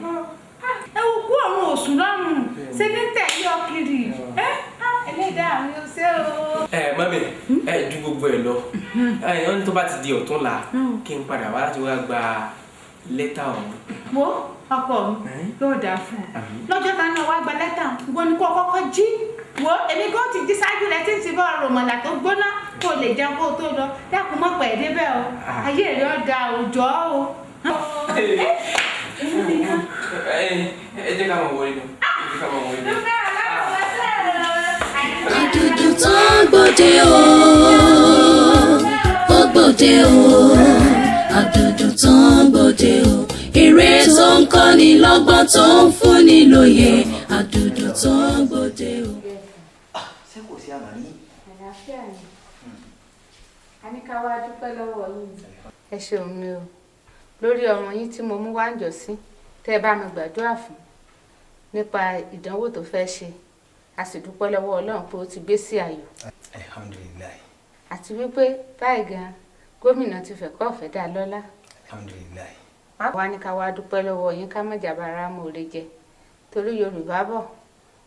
[SPEAKER 10] Ẹ wo kú ọ̀run òsùn lọ́rùn, ṣé ní tẹ̀lé ọ kiri? Ẹ ẹlẹ́dàá mi ò ṣe o.
[SPEAKER 3] Ẹ mummy, ẹ ju gbogbo ẹ lọ. Ẹ wọ́n ní tó bá ti di ọ̀túnla, kí n padà wá láti wá gba lẹ́tà ọ̀hún.
[SPEAKER 10] Wo ọkọ mi, yóò dáa fún ọ. Lọ́jọ́ ta náà wá gba lẹ́tà, ìwọ ni kó kọ́kọ́ jí. Wo èmi kò ti jí ṣáájú rẹ tí ń ti bọ́ rọ̀mọ̀là tó gbóná kó lè jẹun kó o tó lọ. Dákun, mọ́ pẹ̀ débẹ̀ o. Ayé rẹ̀ ọ̀ da òjò o. Èmi nìkan.
[SPEAKER 3] Ẹ jẹ́ ká máa wọlé lọ. Ẹ jẹ́ ká máa wọlé lọ.
[SPEAKER 1] Àdùdù tán gbòde o, ó gbòde o. Àdùdù tán gbòde o, eré tó ń kọ́ni lọ́gbọ́n, tó ń fúnni lóye. Àdùdù tán gbòde o.
[SPEAKER 11] Ṣé kò sí àmàlí?
[SPEAKER 10] Àlàáfíà ni. A ní ká wá dúpẹ́ lọ́wọ́ yín. Ẹ ṣeun mi o, lórí ọmọ yín tí mo mú wá ń jọ sí, tẹ́ ẹ bá mi gbàdúrà fún nípa ìdánwò tó fẹ́ ṣe. A sì dúpẹ́ lọ́wọ́ Ọlọ́run pé ó ti gbé sí ayọ̀.
[SPEAKER 11] Alhamdulillahi.
[SPEAKER 10] Àti wípé báyìí gan, gómìnà ti fẹ̀kọ́ ọ̀fẹ́ dá lọ́lá.
[SPEAKER 11] Alhamdulillahi.
[SPEAKER 10] Wá ní ká wá dúpẹ́ lọ́wọ́ yín, ká má jàbára mọ́ọ̀rẹ́ jẹ, torí Yorùbá bọ̀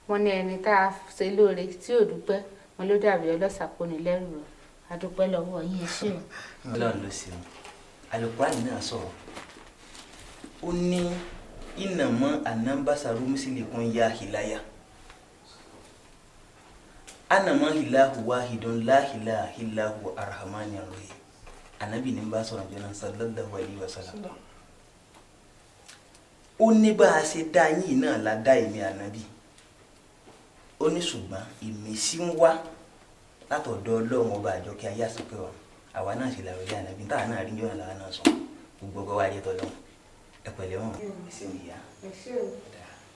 [SPEAKER 10] wọ́n ní ẹni tá a ṣe lóore tí ò dúpẹ́ wọn ló dàbí ọlọ́ṣà kóni lẹ́rù rẹ̀. A dúpẹ́ lọ́wọ́ yín, ẹ ṣé o.
[SPEAKER 11] Ọlọ́run ló ṣeun. Àlùkùránì náà sọ̀rọ̀, ó ní ìnàmọ́ ànábàṣàrú mísìlìkún ya hìláyà anamọ́ hilahu wahidun la ilaha illahu arhamani rahim. Anabi ní bá sọ̀rọ̀ jọ́nà sallallahu alayhi wa sallam. Ó ní bá a ṣe dá yín náà la dá èmi ànábì. Ó ní ṣùgbọ́n ìmísí ń wá látọ̀dọ̀ Ọlọ́run ọba àjọkẹ́ ayé àsìkò ọ̀run. Àwa náà sì làròlé ànábì táwa náà rí jọ́nà làwa náà sọ gbogbo ọgbà wa jẹ́ tọ́lọ́run. Ẹ pẹ̀lẹ́ wọn, ẹ ṣeun ìyá.
[SPEAKER 10] Ẹ ṣé o,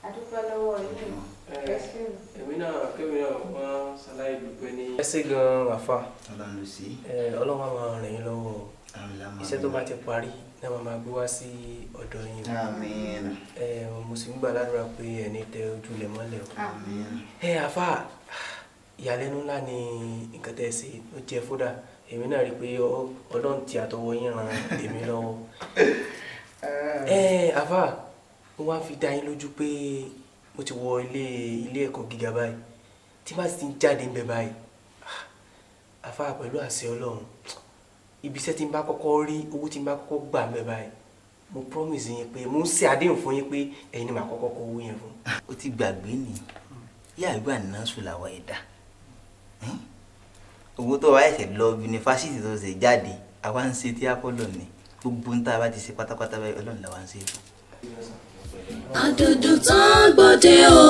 [SPEAKER 10] a dúpẹ́ lọ́wọ́ yín, ẹ ṣé o.
[SPEAKER 12] Èmi náà kémi náà wọ́n ṣàlàyé dúpẹ́ ní. Ẹ ṣé gan-an àfa.
[SPEAKER 11] Ọlọ́run ló ṣe.
[SPEAKER 12] Ọlọ́run á máa ràn yín lọ́wọ́. Iṣẹ́ tó bá ti parí náà máa máa gbé wá sí ọ̀dọ̀ yín.
[SPEAKER 11] Àmín.
[SPEAKER 12] Mo sì ń gbà ládùúrà pé ẹni tẹ ojú lẹ̀ mọ́lẹ̀ o.
[SPEAKER 11] Àmín.
[SPEAKER 12] Àfa, ìyàlẹ́nu ńlá ni nǹkan tẹ́ ẹ ṣe, ó jẹ́ fódà. Èmi náà rí i pé Ọlọ́run ti àtọwọ́ yín ran èmi lọ́wọ́. Àfa, mo wá fi dá yín lójú pé mo ti wọ ilé ẹ̀kọ́ gíga báyìí. Tí bá sì ti ń jáde ń bẹ báyìí, àfa, pẹ̀lú àṣẹ Ọlọ́run, ibi iṣẹ́ tí n bá kọ́kọ́ rí, owó tí n bá kọ́kọ́ gbà ń bẹ báyìí, mo promise yín pé mo ń ṣe àdéhùn fún yín pé ẹ̀yin ni màá kọ́kọ́ kó owó yẹn fún.
[SPEAKER 11] Ó ti gbàgbé ni yàrá náà sùn làwọn ẹ̀dá owó tó wá ẹ̀sẹ̀ lọ yunifásitì tó ṣe jáde, àwa ń ṣe tí Apollo ní gbogbo ń tá a bá ti ṣe pátápátá báyìí, Ọlọ́run làwa ń ṣe fún.
[SPEAKER 1] Àdùdù tán gbòde o,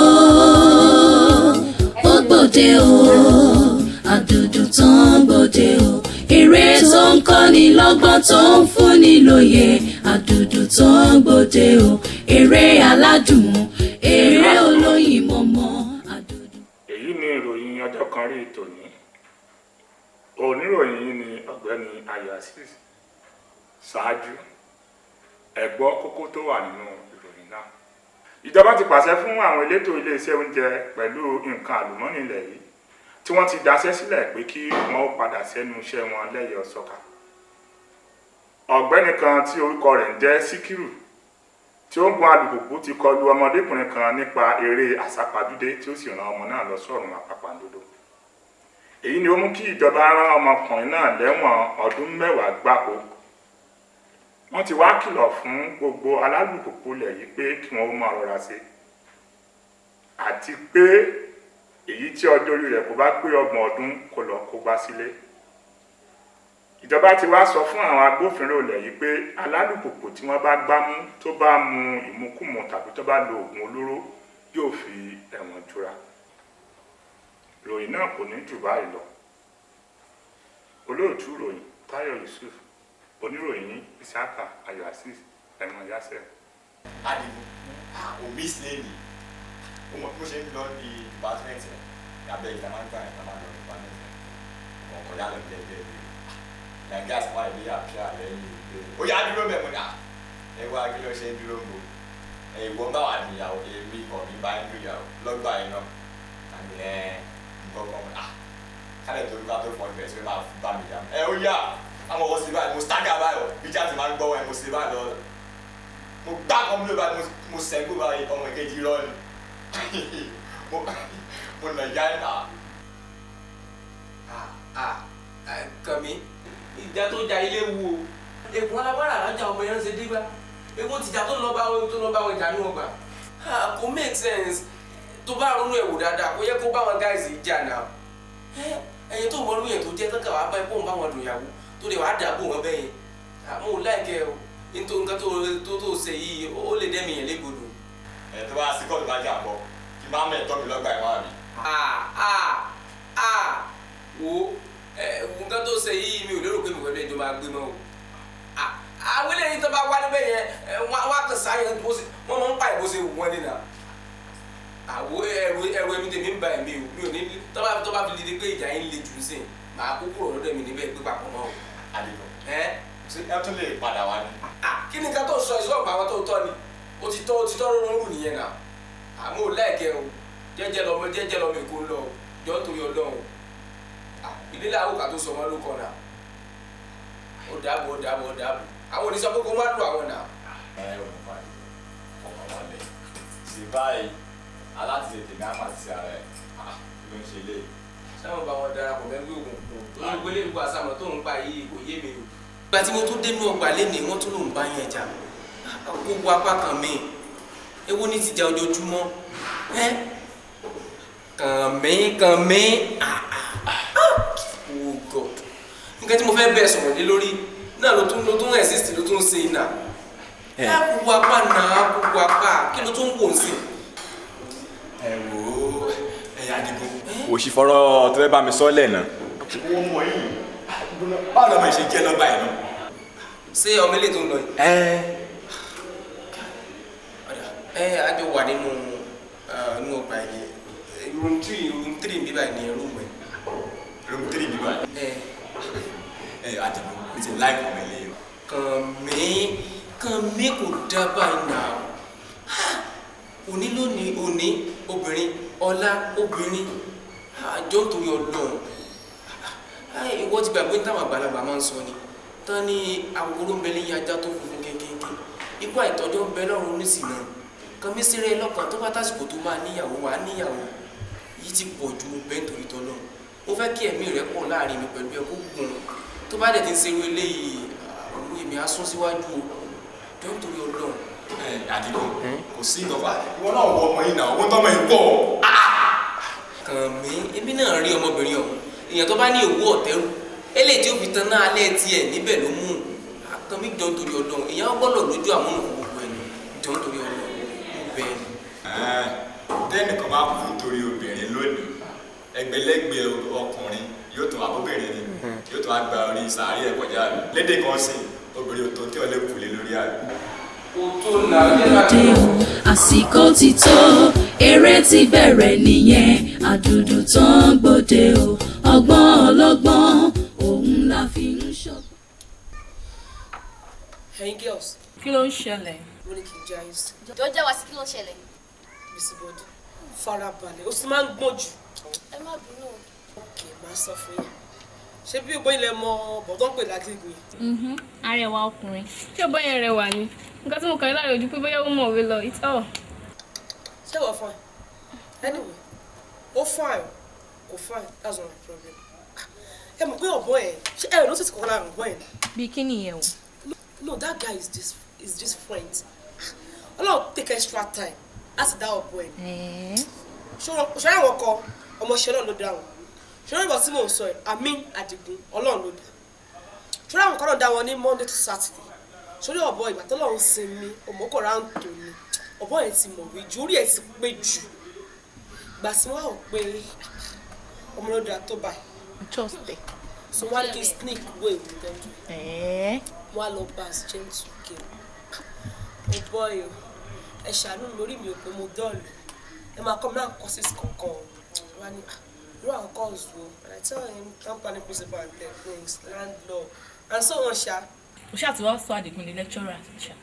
[SPEAKER 1] ó gbòde o, àdùdù tán gbòde o, eré tó ń kọ́ni lọ́gbọ́n tó ń fúnni lóye. Àdùdù tán gbòde o, eré aládùn, eré olóyin mọ̀mọ́.
[SPEAKER 13] Èyí ni ìròyìn ọjọ́ kan rí tòní. Oníròyìn yìí ni ọ̀gbẹ́ni Ayọ̀ Azeez. Ṣáájú, ẹ gbọ́ kókó tó wà nínú ìròyìn náà. Ìjọba ti pàṣẹ fún àwọn elétò iléeṣẹ́ oúnjẹ pẹ̀lú nǹkan àlùmọ́nì ilẹ̀ yìí tí wọ́n ti daṣẹ́ sílẹ̀ pé kí wọ́n ó padà sẹ́nu iṣẹ́ wọn lẹ́yẹ-ò-sọkà. Ọ̀gbẹ́ni kan tí orúkọ rẹ̀ ń jẹ́ Síkírù tí ó ń gun alùpùpù ti kọlu ọmọdékùnrin kan nípa eré àsápajúdé tí ó sì rán ọmọ náà lọ sọ́run àpàpàǹdodo. Èyí ni ó mú kí ìjọba rán ọmọkùnrin náà lẹ́wọ̀n ọdún 10 gbáko. Wọ́n ti wá kìlọ̀ fún gbogbo alálùpùpù ilẹ̀ yìí pé kí wọ́n ó máa rọra ṣe, àti pé èyí tí ọjọ́ orí rẹ̀ kò bá pé 30 ọdún kó lọ kó gbá sílé. Ìjọba ti wá sọ fún àwọn agbófinró ilẹ̀ yìí pé alálùpùpù tí wọ́n bá gbámú tó bá mu ìmukúmu tàbí tó bá lo oògùn olóró yóò fi ẹ̀wọ̀n jura. Ìròyìn náà kò ní jù báyìí lọ. Olóòtú ìròyìn Táyọ̀ Yusuf, oníròyìn Isiaka Ayọ̀ Azeez, ẹ̀mọ yásẹ̀.
[SPEAKER 14] Adigun, o miss lady, o mọ̀ bí mo ṣe ń lọ ní department ẹ̀, abẹ́ ìta máa ń gbà ẹ̀ máa lọ department ẹ̀, mo kọjá lọ bí ẹgbẹ́ mi. Nàìjíríà sì wá ìdí àpíà lẹ́yìn ìgbé. Ó yá dúró mẹ́mu ní à, ẹ wá kí ló ṣe ń dúró ń bò. Ẹ ìwọ bá wà níyàwó, èmi kàn mí bá ń dúyàwó lọ́gbà iná. Àmì ẹ̀ nǹkan kan à, kálẹ̀ tó bá tó fọ́n ibẹ̀ sí máa bá mi jà. Ẹ ó yá, àwọn ọkọ̀ sí báyìí, mo stagger báyọ̀, bí jáde máa ń gbọ́ ẹ, mo ṣe báyìí lọ. Mo gbá kan múlò báyìí, mo sẹ́gbó báyìí, ọmọ ìkejì rọ ni. Mo nà yá ẹ̀ nà.
[SPEAKER 12] Kànmí, ìjà tó ja ilé wu o. Èkó alábàárà lájà ọmọ yẹn ń ṣe dígbà. Èkó tìjà tó lọ bá wọn tó lọ bá wọn ìjà ní ọgbà. Kò make sense. Tó bá ronú ẹ̀ wò dáadáa, kò yẹ kó bá wọn guys jà náà. Ẹyin tó mọ lóyè tó jẹ́ tán kà wá bá ẹ kó ń bá wọn dùn ìyàwó tó lè wàá dàbò wọn bẹ́yẹn. Mo ò láìkẹ́ o. Nítorí nǹkan tó ṣe yìí, ó lè dẹ́mi yẹn légbodò.
[SPEAKER 14] Ẹ tó bá sí kọ́ọ̀tù bá jà bọ̀, kí n bá mẹ́ẹ̀tọ́ mi lọ́gbà ẹ̀wọ̀n àbí.
[SPEAKER 12] Wo nǹkan tó ṣe yìí mi ò lérò pé mi pẹ̀lú ẹjọ́ máa gbé mọ́ o. Àwọn eléyìí tó bá wá níbẹ̀ yẹn, wọ́n á kàn sáyẹn wọ́n máa ń pa ìbò ṣe wù wọ́n nínà. Àwo ẹrù ẹ̀mí tèmi ń ba ẹ̀mí o, mi ò ní tó bá fi lè pé ìjà yín le jù sí i, màá kó kúrò lọ́dọ̀ mi níbẹ̀ gbé papọ̀ mọ́ o.
[SPEAKER 14] Àdìgún. Ṣé ẹ tún lè padà wá ni?
[SPEAKER 12] Kí ni nǹkan tó sọ ìṣọ́ ọ̀gbà wọn tó tọ́ ni? Ó ti tọ́ rọrùn nìyẹn náà. Àmọ́ ò láìkẹ́ o, jẹ́jẹ́ lọmọ Èkó ń lọ o, jọ́ nítorí Ọlọ́run. Ilé làwọn kà tó sọ wọn ló kọ náà. Ó dàbò ó dàbò ó dàbò. Àwọn òní sọ pé kó má lù àwọn náà.
[SPEAKER 14] Ẹ ò mọ̀ báyìí, ọkàn balẹ̀. Ṣe báyìí, aláti tèmi á máa ti ara ẹ̀. Kí ló ń ṣe lé?
[SPEAKER 12] Sáwọn bá wọn darapọ̀ mẹ́gbẹ́ òkùnkùn tó ń gbélé ìlú àsàmọ̀ tó ń pa yìí kò yé mi o. Ìgbà tí mo tún dénú ọgbà lénìí, wọ́n tún lòún bá yẹn jà. Gbogbo apá kan mi, èwo ní ti jà ojoojúmọ́? Ẹ́ kàn mí kàn mí, oh God, nǹkan tí mo fẹ́ bẹ́ẹ̀ sọ̀rọ̀ lé lórí náà ló tún exist, ló tún ṣe iná. Ẹ gbogbo apá náà, gbogbo apá kí ló tún wò ń sìn?
[SPEAKER 14] Ẹ wò ó, ẹ Adigun. Kò sì fọ́rọ̀ tó fẹ́ bá mi sọ lẹ̀ náà. Owó mọ̀ yìí, báwo lọmọ ìṣe jẹ́ lọ́gbà yìí náà?
[SPEAKER 12] Ṣé ọmọ ilé tó ń lọ yìí? Ẹ a jọ wà nínú ọgbà yìí. Room 3 bíbá ni room ẹ.
[SPEAKER 14] Room 3 bíbá. Ẹ Adigun, mi ti láìpẹ́ ọmọ ilé yìí.
[SPEAKER 12] Kàn mí kò dá báyìí náà. Òní lónìí, òní obìnrin, ọ̀la obìnrin, àjọ nítorí Ọlọ́run. Ìwọ ti gbàgbé táwọn àgbàlagbà máa ń sọ ni. Tán ní awokoro ń bẹ lẹ́yìn ajá tó funfun kékeré. Ikú àìtọ́jọ́ ń bẹ lọ́run oníṣìnà. Kàn mí sírẹ́ lọ́kàn tó bá tásìkò tó máa níyàwó wà á níyàwó. Yìí ti pọ̀ ju mo bẹ́ nítorí tọ́lọ́run. Mo fẹ́ kí ẹ̀mí rẹ̀ pọ̀ láàrin mi pẹ̀lú ẹ kó gùn. Tó bá dẹ̀ ti ń ṣerú eléyìí, àwọn èmi á sún síwájú o. Jọ nítorí Ọlọ́run.
[SPEAKER 14] Adigun, kò sí ìtọ́fà. Ìwọ náà wọ ọmọ yìí náà, owó tọ́mọ yìí pọ̀.
[SPEAKER 12] Kàn mí, èmi náà rí ọmọbìnrin ọ̀hún. Èèyàn tó bá ní òwú ọ̀tẹ́rù, eléyìí tí ó fi tan náà alẹ́ tiẹ̀ níbẹ̀ ló mú. Kàn mí jọ nítorí Ọlọ́run. Èèyàn gbọ́dọ̀ lójú àmúnukù gbogbo ẹni. Jọ nítorí Ọlọ́run. Mo bẹ̀ ẹ́.
[SPEAKER 14] Tẹ́nìkan bá kú nítorí obìnrin lónìí, ẹgbẹ̀lẹ́gbẹ̀ ọkùnrin yóò tún àbóbìnrin ni yóò tún á gba orí sàárè ẹ̀ kọjá rẹ̀. Lédè kan sí, obìnrin ò tó tí ọlẹ́ kù lé lórí àrẹ.
[SPEAKER 1] Gbòde o, àsìkò ti tó, eré ti bẹ̀rẹ̀ nìyẹn, àdùdù tán gbòde o, ọgbọ́n ọlọ́gbọ́n, òun la fi ń ṣọgbọ́n.
[SPEAKER 5] Ẹ̀yin girls.
[SPEAKER 6] Kí ló ń ṣẹlẹ̀?
[SPEAKER 5] Mo ní kí n já yín sí.
[SPEAKER 15] Jọ já wa sí kí ló ń ṣẹlẹ̀?
[SPEAKER 5] Bísíbọ́dí, farabalẹ̀, ó sì máa ń gbọ́n jù.
[SPEAKER 15] Ẹ má bínú.
[SPEAKER 5] Ok, màá sọ fún yín. Ṣé bí gbogbo ilẹ̀ mọ bọ̀dọ̀ ń pè lágbègbè yìí?
[SPEAKER 4] Arẹwà ọkùnrin. Ṣé bóyá rẹwà ni? Nǹkan tí mo kàn ní láàrin ojú pé bóyá ó mọ̀wé lọ, it's all.
[SPEAKER 5] Ṣé wọ́n fine? Anyway, ó fine, kò fine, that's not my problem. Ẹ mọ̀ pé ọ̀bọ ẹ̀, ṣé ẹ notice kankan lára ọ̀bọ ẹ̀?
[SPEAKER 6] Bí kí nìyẹn o?
[SPEAKER 5] No, that guy is just friend. Ọlọ́run take extra time láti dá ọ̀bọ ẹ̀. Ṣé àwọn kan ọmọọṣẹ́ náà ló dá wọn? Ṣé ìbọn tí mò ń sọ ẹ̀, Amin Adigun, Ọlọ́run ló dá. Ṣé àwọn kan náà dá wọn ní Monday to Saturday? Sórí ọ̀bọ ìgbà tó lọ́run sinmi, ọmọkọ̀rá ń tò ní. Ọ̀bọ yẹn ti mọ̀wé ju, orí ẹ̀ ti pé jù. Ìgbà tí wọ́n á wò pé ọmọ ló dáa tó báyìí.
[SPEAKER 6] Just there.
[SPEAKER 5] So wọ́n á kí sneak way with them. Wọ́n á lọ bá as gentle girl. Ọ̀bọ yìí, ẹ ṣàánú mi, orí mi ò pé mo dọ́ọ̀lù. Ẹ máa kọ́ mi náà courses kọ̀ọ̀kan. Wọ́n á ní irú àwọn calls wo? And I tell him company principal and techniques, landlord, and so on ṣá.
[SPEAKER 6] O ṣáà ti wá sọ Adigun di lecturer ṣá.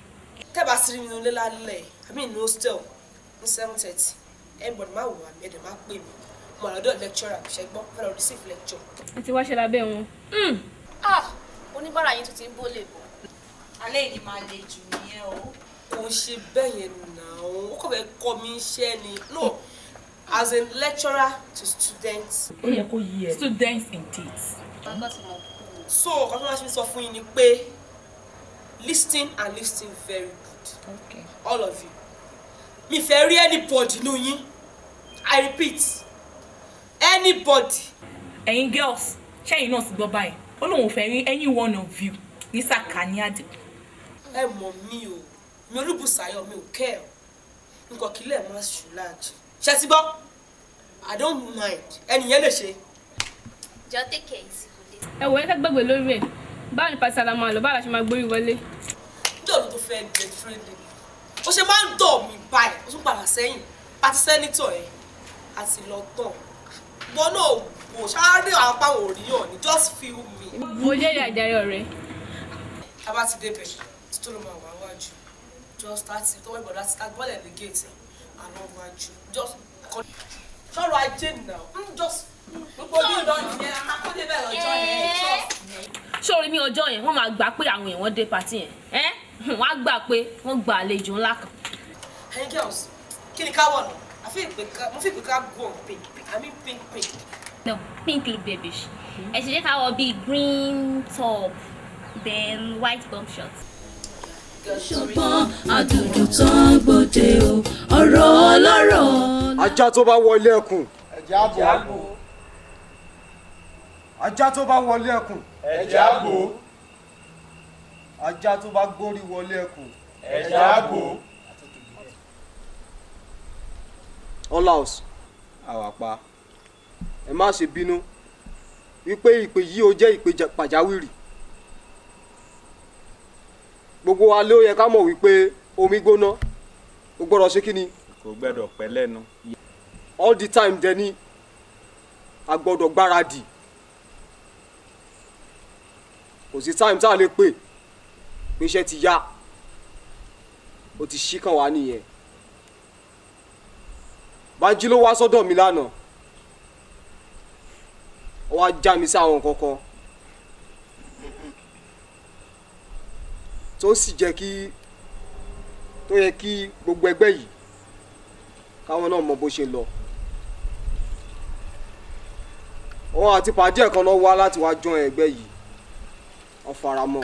[SPEAKER 5] Tẹ́ bá sí mi nílé lálẹ́, I mean hostel ní 7:30, everybody máa wò wá mi, ẹ̀dẹ̀ máa pè mí. Mo wà lọ́dọ̀ lecturer, ṣe gbọ́, fẹ́ lọ receive lecture.
[SPEAKER 4] Ẹ ti wá ṣe lábẹ́ wọn.
[SPEAKER 15] Ah! Oníbàárà yín tún ti ń bó lè bọ̀.
[SPEAKER 6] Alẹ́ yìí máa le jù nìyẹn o.
[SPEAKER 5] Kò ń ṣe bẹ́ẹ̀ yẹn náà, ó kàn fẹ́ kọ́ mi iṣẹ́ ni. No, as a lecturer to students.
[SPEAKER 6] Ó yẹ kó yí ẹ. Students indeed.
[SPEAKER 5] So, ọ̀kan tó máa ṣe sọ fún yín ni pé listen and listen very good.
[SPEAKER 6] Okay.
[SPEAKER 5] All of you. Mi fẹ́ rí anybody nínú yín. I repeat, anybody.
[SPEAKER 6] Ẹ̀yin girls, ṣẹ́yìn náà ti gbọ́ báyìí. Ó lóun ò fẹ́ rí any one of you ní sàkání Àdìgún.
[SPEAKER 5] Ẹ mọ̀ mí o, mi Olúbùsáyọ̀ mi ò kẹ́ ẹ̀. Nǹkan kílẹ̀ máa ṣù láàjì. Ṣé ti gbọ́? I don't mind. Ẹni yẹn lè ṣe.
[SPEAKER 15] Jọ take care easy kò dé.
[SPEAKER 4] Ẹ wò ẹ ká gbàgbé lórí ẹ̀. Báwo ni pàṣẹ àlàmọ́ àlọ́ báwo la ṣe máa gbórí wọlé?
[SPEAKER 5] Nítorí tó fẹ́ get friendly. Ó ṣe máa ń dọ̀ mí báyìí, ó tún padà sẹ́yìn. Pàtí sẹ́nítọ̀ ẹ̀ àti lọ tán. Gbọ́n náà wò ṣáárẹ̀ àwọn apáwọn òríyàn ni just feel me.
[SPEAKER 4] Mo jẹ́rìí àjàre ọ̀rẹ́.
[SPEAKER 5] Tá bá ti débẹ̀, títí ló máa wà wájú. Just láti tọwọ́ ìbọ̀dá ti start bọ́ọ̀lù ẹ̀ gate àlọ́ wájú. Just sọ̀rọ̀ ajé náà, just gbogbo bí ìlọrin yẹn, akọ́dé bẹ́ẹ̀ lọ́jọ́ yẹn.
[SPEAKER 4] Ṣé orí mi ọjọ́ yẹn, wọ́n máa gbà pé àwọn èèyàn dé patí yẹn.
[SPEAKER 15] Wọ́n á gbà pé wọ́n gba àlejò ńlá kan.
[SPEAKER 5] Hey girls, kí ni ká wọ̀ nù? Mo fi ìpè ká go on pink, I mean pink pink.
[SPEAKER 15] No, pink look babish. Ẹ ṣe jẹ́ ká wọ bíi green top, then white bomb short.
[SPEAKER 1] Ṣùgbọ́n àdùdù tán gbòde o, ọ̀rọ̀ ọlọ́rọ̀.
[SPEAKER 8] Ajá tó bá wọlé ẹkùn.
[SPEAKER 7] Ẹ̀jẹ̀ àbò.
[SPEAKER 8] Ajá tó bá wọlé ẹkùn.
[SPEAKER 7] Ẹ̀jẹ̀ àbò.
[SPEAKER 8] Ajá tó bá gbórí wọlé ẹkùn.
[SPEAKER 7] Ẹ̀jẹ̀ àbò.
[SPEAKER 8] All house. Àwàpá. Ẹ má ṣe bínú wípé ìpè yìí ó jẹ́ ìpè pàjáwìrì. Gbogbo wa ló yẹ ká mọ̀ wípé omi gbóná ó gbọ́dọ̀ ṣe kí ni.
[SPEAKER 13] Kò gbọ́dọ̀ pẹ́ lẹ́nu.
[SPEAKER 8] All the time dẹ̀ ni a gbọ́dọ̀ gbáradì. Kò sí time tá a lè pè pé iṣẹ́ ti yá, ó ti ṣí kàn wá nìyẹn. Bánjí ló wá sọ́dọ̀ mi lánàá, ó wá já mi sí àwọn kankan tó sì jẹ́ kí tó yẹ kí gbogbo ẹgbẹ́ yìí káwọn náà mọ bó ṣe lọ. Òun àti pàdé ẹ̀kan náà wá láti wá join ẹgbẹ́ yìí, wọ́n fara mọ́.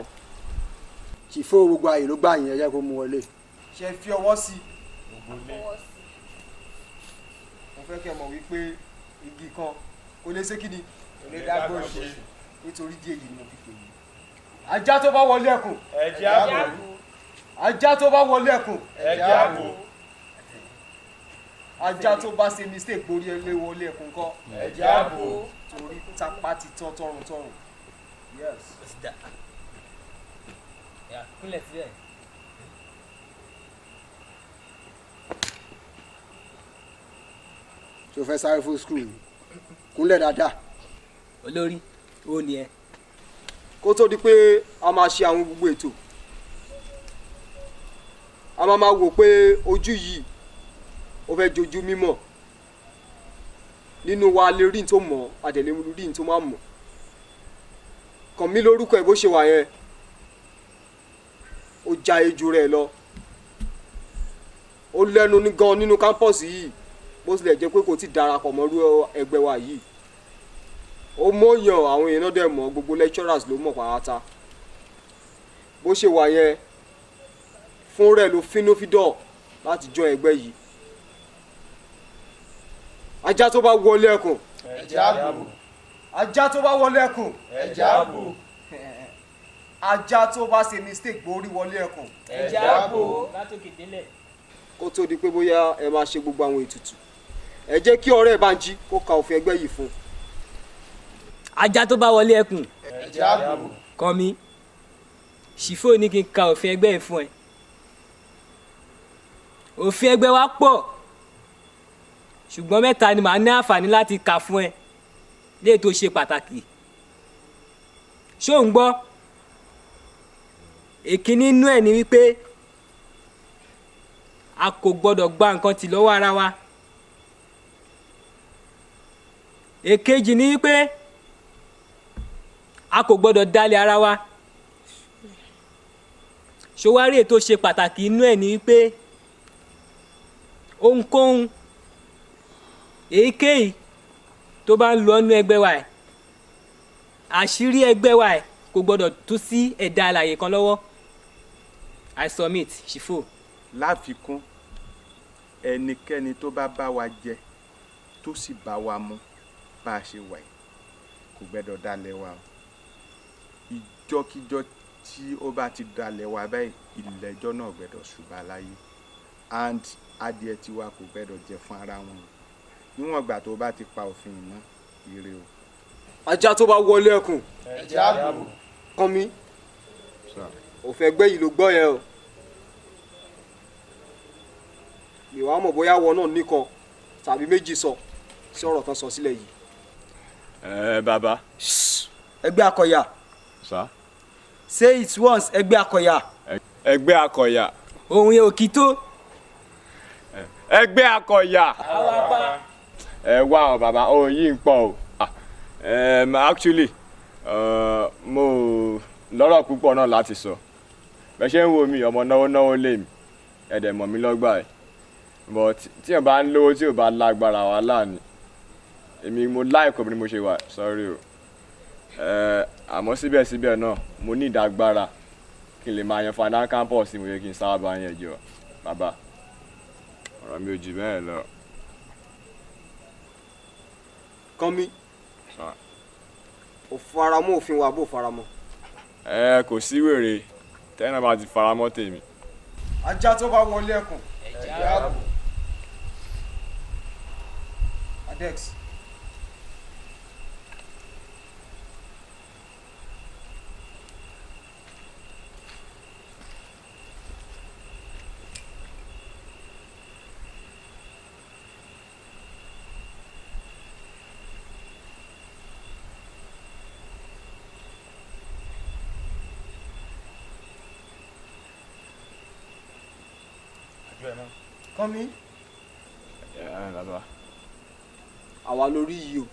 [SPEAKER 16] Tìfó gbogbo ààyè ló gbà yín, ẹ jẹ́ kó mú wọlé.
[SPEAKER 8] Ṣe fi ọwọ́ sí i. Mo fẹ́ kẹ́ mọ̀ wípé igi kan kò lè ṣe kíni,
[SPEAKER 7] kò lè dágbó ṣe.
[SPEAKER 8] Nítorí díẹ̀ yìí ni mo fi pè yín. Ajá tó bá wọlé ẹkùn.
[SPEAKER 7] Ẹ̀jẹ̀ àbò.
[SPEAKER 8] Ajá tó bá wọlé ẹkùn.
[SPEAKER 7] Ẹ̀jẹ̀ àbò.
[SPEAKER 8] Ajá tó bá ṣe mistake gborí ẹlé wọlé ẹkùn kọ́.
[SPEAKER 7] Ẹ̀jẹ̀ àbò.
[SPEAKER 8] Torí tapá ti tán tọrùn tọrùn. Yes.
[SPEAKER 12] Kúnlẹ̀ síbẹ̀.
[SPEAKER 16] Ṣé o fẹ́ sáré fún skul ni? Kúnlẹ̀ dáadáa.
[SPEAKER 12] Olórí, ó ní ẹ.
[SPEAKER 8] Kó tó di pé a máa ṣe àwọn gbogbo ètò, a máa wò pé ojú yìí ó fẹ́ jojú mímọ̀ nínú wa, lè rí ní tó mọ̀, a dẹ̀ lè rí ní tó má mọ̀. Kàn mí lórúkọ ẹ̀ bó ṣe wà yẹn, ó já ejò rẹ̀ lọ, ó lẹ́nu ní gan nínú kámpọ̀sì yìí, bó tilẹ̀ jẹ́ pé kò tí darapọ̀ mọ́rú ẹgbẹ́ wa yìí. Ó mọ̀yàn, àwọn èèyàn náà dẹ̀ mọ̀, gbogbo lecturers ló mọ̀ pàápàá. Bó ṣe wà yẹn, fún rẹ̀ ló fínúfíndọ̀ láti join ẹgbẹ́ yìí. Ajá tó bá wọlé ẹkùn.
[SPEAKER 7] Ẹ̀jẹ̀ àbò.
[SPEAKER 8] Ajá tó bá wọlé ẹkùn.
[SPEAKER 7] Ẹ̀jẹ̀ àbò.
[SPEAKER 8] Ajá tó bá ṣe mistake gborí wọlé ẹkùn.
[SPEAKER 12] Ẹ̀jẹ̀ àbò. Látòkè délẹ̀.
[SPEAKER 8] Kó tó di pé bóyá ẹ máa ṣe gbogbo àwọn ètùtù, ẹ jẹ́ kí ọ̀rẹ́ Bánjí kó ka òfin ẹgbẹ́ yìí fún un.
[SPEAKER 12] Ajá tó bá wọlé ẹkùn.
[SPEAKER 7] Ẹ̀jẹ̀ àbò.
[SPEAKER 12] Kọ́mi, Ṣìfò ní kí n ka òfin ẹgbẹ́ yìí fún ẹ. Òfin ẹgbẹ́ wa pọ̀, ṣùgbọ́n mẹ́ta ni màá ní àǹfààní láti kà fún ẹ léè tó ṣe pàtàkì. Ṣó ń gbọ́? Èkíní inú ẹ̀ ni wípé a kò gbọ́dọ̀ gba nǹkan tì lọ́wọ́ ara wa. Èkejì ni wípé a kò gbọ́dọ̀ dalẹ̀ ara wa. Ṣòwárí ètò ṣe pàtàkì inú ẹ̀ ni wípé ohunkóhun èyíkéyìí tó bá ń lọ nínú ẹgbẹ́ wa ẹ̀, àṣírí ẹgbẹ́ wa ẹ̀ kò gbọ́dọ̀ tú sí ẹ̀dá alààyè kan lọ́wọ́. I submit, Ṣìfò.
[SPEAKER 13] Láfikún, ẹnikẹ́ni tó bá bá wa jẹ tó sì bá wa mu bá a ṣe wà yìí kò gbẹ́dọ̀ dalẹ̀ wa o. Ìjọkíjọ tí ó bá ti dalẹ̀ wa báyìí, ilẹ̀-ẹjọ́ náà gbẹ́dọ̀ ṣùbà láyé, and adìẹ tiwa kò gbẹ́dọ̀ jẹ fún ara wọn níwọ̀n ìgbà tó bá ti pa òfin mọ́. Ire o.
[SPEAKER 8] Ajá tó bá wọlé ẹkùn.
[SPEAKER 7] Ẹ̀jẹ̀ àbò.
[SPEAKER 8] Kàn mí, òfin ẹgbẹ́ yìí ló gbọ́ yẹn o. Ìwà mọ̀ bóyá wọ náà nìkan tàbí méjì sọ sí ọ̀rọ̀ tán sọ sílẹ̀ yìí.
[SPEAKER 14] Ẹ bàbá.
[SPEAKER 9] Ẹgbẹ́ akọ̀yà.
[SPEAKER 14] Sá.
[SPEAKER 9] Say it once, ẹgbẹ́ akọ̀yà.
[SPEAKER 14] Ẹgbẹ́ akọ̀yà.
[SPEAKER 12] Òun yẹn ò kí tó.
[SPEAKER 14] Ẹgbẹ́ akọ̀yà. Ẹ wá ọ bàbá, ohun yìí ń pọ̀ o. Actually, mo lọ́rọ̀ púpọ̀ náà láti sọ. Bẹ́ẹ̀ ṣe ń wo mi, ọmọ náwó náwó lé mi, ẹ̀dẹ̀ mọ̀ mi lọ́gbà ẹ̀. But tí èèyàn bá ń lówó tí ò bá lágbára, wàhálà ni. Èmi mo láìkọ̀ bí mo ṣe wà, sorry o. Àmọ́ síbẹ̀síbẹ̀ náà, mo ní ìdágbára kí n lè máa yan fanda campus tí mo yẹ kí n sábà yẹn jọ. Bàbá, ọ̀rọ̀ mi ò jù bẹ́ẹ̀ lọ.
[SPEAKER 8] Kánmi, ò faramọ́ òfin wa bó faramọ́?
[SPEAKER 14] Ẹ kò sí wèrè tẹ́nà bá ti faramọ́ tèmi.
[SPEAKER 8] Ajá tó bá wọlé ẹkùn, ẹ̀jẹ̀ á bò. Adex. Kánmi.
[SPEAKER 14] Ẹ bàbá.
[SPEAKER 8] Àwa lórí yìí o.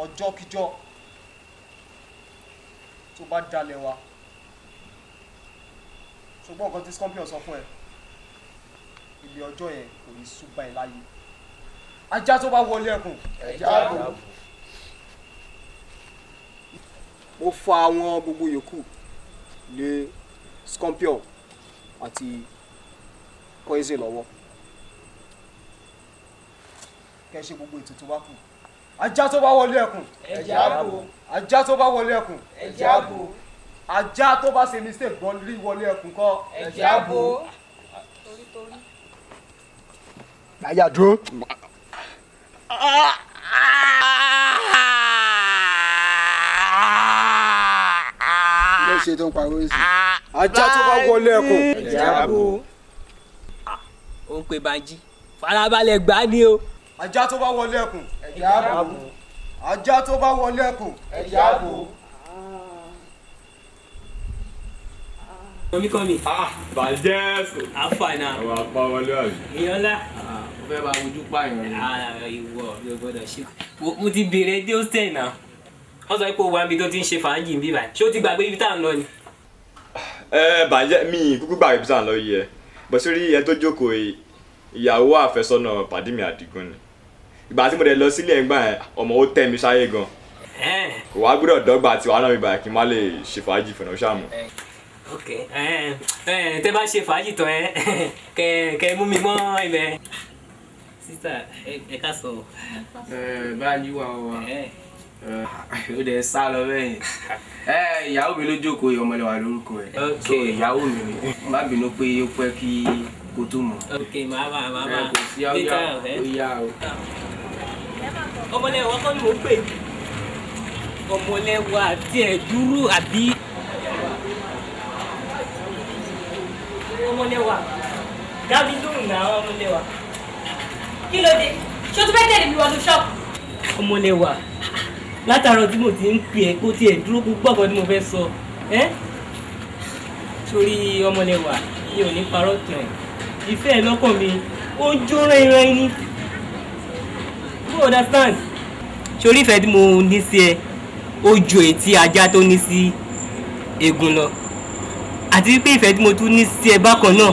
[SPEAKER 8] Ọjọ́kíjọ́ tó bá dalẹ̀ wa, ṣùgbọ́n nǹkan tí Scorpion sọ fún ẹ, ilé ọjọ́ yẹn kò ní súgbà ẹ láyé. Ajá tó bá wọlé ẹkùn, ẹ̀jẹ̀ á bò. Mo fa àwọn gbogbo yòókù lé Scorpion àti Poison lọ́wọ́, kẹ́ ṣe gbogbo ètò tó bá kù. Ajá tó bá wọlé ẹkùn,
[SPEAKER 12] ẹ̀jẹ̀ á bò.
[SPEAKER 8] Ajá tó bá wọlé ẹkùn,
[SPEAKER 12] ẹ̀jẹ̀ á bò.
[SPEAKER 8] Ajá tó bá ṣe mistake gbọ́n rí wọlé ẹkùn kọ́,
[SPEAKER 12] ẹ̀jẹ̀ á bò.
[SPEAKER 16] Àyà dúró. Ló ṣe tó ń pariwo sí.
[SPEAKER 8] Ajá tó bá wọlé ẹkùn,
[SPEAKER 12] ẹ̀jẹ̀ á bò. Ó ń pe Banji, farabalẹ̀ gbá ni o.
[SPEAKER 8] Ajá tó bá wọlé ẹkùn, ẹ̀jẹ̀ á bò. Ajá tó bá wọlé ẹkùn, ẹ̀jẹ̀ á bò.
[SPEAKER 12] Kọ́mí kọ́mí.
[SPEAKER 14] Bàjẹ́ sùn.
[SPEAKER 12] Àfààná.
[SPEAKER 14] Àwọn apá wọlé àbí.
[SPEAKER 12] Èèyàn ńlá.
[SPEAKER 17] Mo fẹ́ máa wojú pààyàn ni.
[SPEAKER 12] Ìwọ mi ò gbọ́dọ̀ ṣe. Mo ti béèrè dé hostel náà. Wọ́n sọ pé o wà níbi tó ti ń ṣe fàájì níbí báyìí. Ṣé o ti gbàgbé ibi tá à ń lọ ni?
[SPEAKER 14] Ẹ bàjẹ́ mi kúkú gbàgbé ibi tá à ń lọ yìí ẹ. Bọ̀ sórí ẹ tó jókòó yìí, ìyàwó àfẹ́sọ́nà pàdé mi Àdìgún ni. Ìgbà tí mo dẹ̀ lọ sílé ẹ̀gbọ́n ẹ̀, ọmọ ó tẹ́ mi sáyé gan. Kò wá gbọ́dọ̀ dọ́gba tiwa náà mi báyìí kí n má lè ṣe fàájì fúnra ṣáàmù.
[SPEAKER 12] Ok, tẹ́ bá ṣe fàájì tán ẹ kẹ mú mi mọ́ ibẹ̀. Sísà, ẹ ká sọ.
[SPEAKER 17] Ẹ Bánjí wà wà. Ó dẹ̀ sá lọ bẹ́ẹ̀ yẹn. Ìyàwó mi ló jókòó yìí, Ọmọlẹ́wà lórúkọ ẹ̀. So ìyàwó mi ni. Má bínú pé ó pẹ́ kí kó tó mọ̀.
[SPEAKER 12] Ok, màá máa máa máa.
[SPEAKER 17] Kò sí ó yá o.
[SPEAKER 12] Ọmọlẹ́wà kọ́ ni mò ń pè. Ọmọlẹ́wà tiẹ̀ dúró àbí. Ọmọlẹ́wà dábí lóhùn náà, Ọmọlẹ́wà.
[SPEAKER 15] Kí ló dé? Ṣé o tún fẹ́ tẹ̀lé mi wọnú ṣọ́ọ̀bù?
[SPEAKER 12] Ọmọlẹ́wà, látàárọ̀ tí mo ti ń pè ẹ́ kó tiẹ̀ dúró kó gbọ́kàn tí mo fẹ́ sọ ẹ́. Sórí Ọmọlẹ́wà, mi ò ní parọ́ tàn ẹ́. Ìfẹ́ ẹ lọ́kàn mi, ó ń jó rẹ́rẹ́ ní. You understand? Sórí ìfẹ́ tí mo ní sí ẹ, ó ju èyí tí ajá tó ní sí egun lọ. Àti wípé ìfẹ́ tí mo tún ní sí ẹ bákan náà,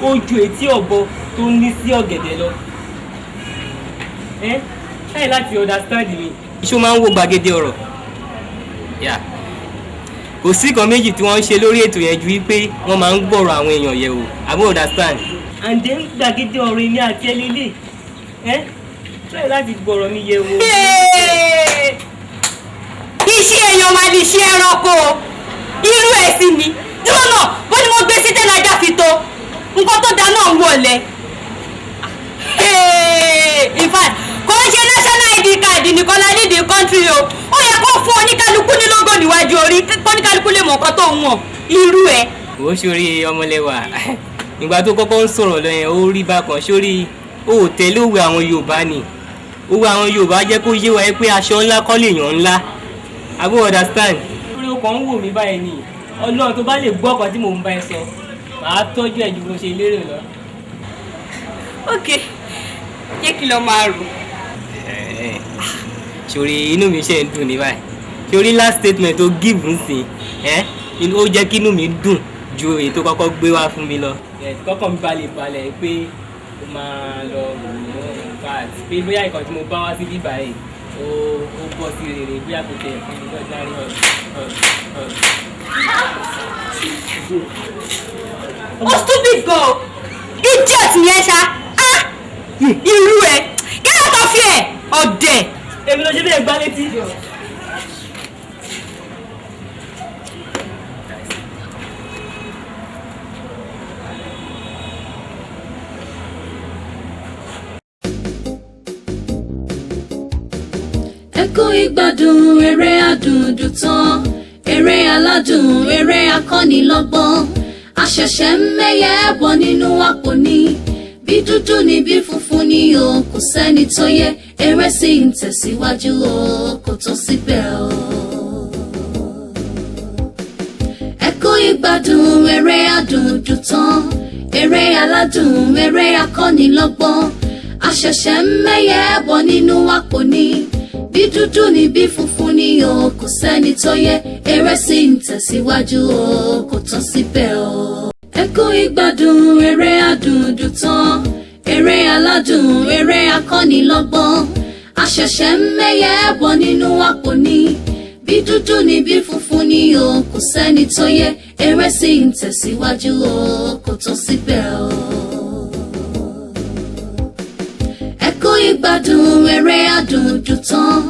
[SPEAKER 12] ó ju èyí tí ọ̀bọ tó ní sí ọ̀gẹ̀dẹ̀ lọ. Ẹ́ try láti understand mi. Ṣé o máa ń wo gbàgede ọ̀rọ̀? Yeah. Kò sí nǹkan méjì tí wọ́n ń ṣe lórí ètò yẹn ju wípé wọ́n máa ń gbọ́rọ̀ àwọn èèyàn yẹ̀ wò. Àbí understand? And then gbàgede ọ̀rọ̀ èmi àti ẹ lélẹ̀. Ẹ́ try láti gbọ́rọ̀ mi yẹ̀ wò.
[SPEAKER 15] Iṣẹ́ èèyàn máa di iṣẹ́ ẹranko. Irú ẹ̀ sì ni. Dúró náà, bó ni mo gbé sí tẹ́lẹ̀ ajá fi tó. Nǹkan tó da náà ń wọlé. In fact, kò ń ṣe national ID card nìkan la need in country o. Ó yẹ kó fún oníkálukú ní logo níwájú orí, kóníkálukú lè mọ̀ nǹkan tó ń wọ̀n. Irú ẹ̀.
[SPEAKER 12] Ó ṣorí Ọmọlẹ́wà. Ìgbà tó kọ́kọ́ ń sọ̀rọ̀ lọ yẹn, ó rí bákan sórí ó tẹ̀lé òwe àwọn Yorùbá ni. Òwe àwọn Yorùbá jẹ́ kó yé wa pé aṣọ ńlá kọ́ lèèyàn ńlá. Àbí understand? Orí o kàn ń wò mí báyìí ni. Ọlọ́run tó bá lè gbọ́ ọ̀kan tí mò ń bá ẹ sọ, màá tọ́jú ẹ̀ ju bó ṣe lérò lọ.
[SPEAKER 15] Ok, jẹ́ kí lọ máa rò.
[SPEAKER 12] Sórí inú mi ṣe ń dùn ní báyìí. Sórí last statement tó give ń sìn, ó jẹ́ kí inú mi dùn
[SPEAKER 17] Ju èyí tó kọ́kọ́ gbé wá fún mi lọ. Kọ́kọ́ mi balẹ̀ balẹ̀ pé ó máa lọ wò ó, in fact pé bóyá nǹkan tí mo bá wá sí bíbá yìí ó bọ́ sí rere, bóyá kò tẹ̀ fún mi lọ́jọ́ hug.
[SPEAKER 15] Ó stupid gan o, idiot yẹn ṣá. Ah, irú ẹ, get out of here, ọ̀dẹ̀.
[SPEAKER 17] Èmi ló ṣe bí ẹgbàá létí.
[SPEAKER 1] Ẹ kú ìgbádùn eré àdùndùn tán, eré aládùn, eré akọ́nilọ́gbọ́n. Àṣẹ̀ṣẹ̀ ń mẹ́yẹ bọ̀ nínú àpò ní bí dúdú ni bí funfun ni o, kò sẹ́ni tó yẹ. Eré sì ń tẹ̀síwájú o, kò tó síbẹ̀ o. Ẹ kú ìgbádùn eré àdùndùn tán, eré aládùn, eré akọ́nilọ́gbọ́n. Àṣẹ̀ṣẹ̀ ń mẹ́yẹ bọ̀ nínú àpò ní bí dúdú ni bí funfun ni o, kò sẹ́ni tó yẹ. Eré sì ń tẹ̀síwájú o, kò tán síbẹ̀ o. Ẹ kú ìgbádùn eré àdùndùn tán, eré aládùn, eré akọ́nilọ́gbọ́n. Àṣẹ̀ṣẹ̀ ń mẹ́yẹ bọ̀ nínú àpò ní bí dúdú ni bí funfun ni o, kò sẹ́ni tó yẹ. Eré sì ń tẹ̀síwájú o, kò tán síbẹ̀ o. Ẹ kú ìgbádùn eré àdùndùn tán,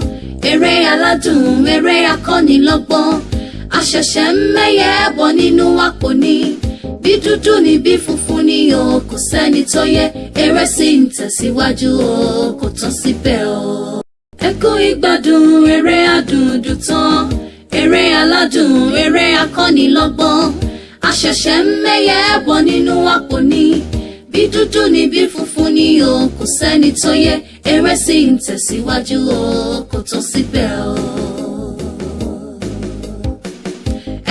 [SPEAKER 1] eré aládùn, eré akọ́nilọ́gbọ́n. Àṣẹ̀ṣẹ̀ ń mẹ́yẹ bọ̀ nínú àpò ní bí dúdú ni bí funfun ni o, kò sẹ́ni tó yẹ. Eré sì ń tẹ̀síwájú o, kò tán síbẹ̀ o. Ẹ kú ìgbádùn eré àdùndùn tán, eré aládùn, eré akọ́nilọ́gbọ́n. Àṣẹ̀ṣẹ̀ ń mẹ́yẹ bọ̀ nínú àpò ní bí dúdú ni bí funfun ni o, kò sẹ́ni tó yẹ. Eré sì ń tẹ̀síwájú o, kò tán síbẹ̀ o.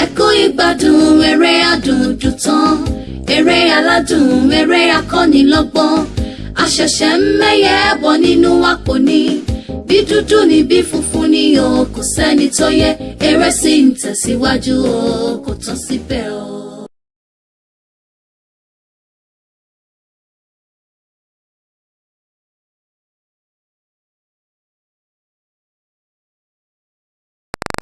[SPEAKER 1] Ẹ kú ìgbádùn eré àdùndùn tán, eré aládùn, eré akọ́nilọ́gbọ́n. Àṣẹ̀ṣẹ̀ ń mẹ́yẹ bọ̀ nínú àpò ní bí dúdú ni bí funfun ni o, kò sẹ́ni tó yẹ. Eré sì ń tẹ̀síwájú o, kò tán síbẹ̀ o.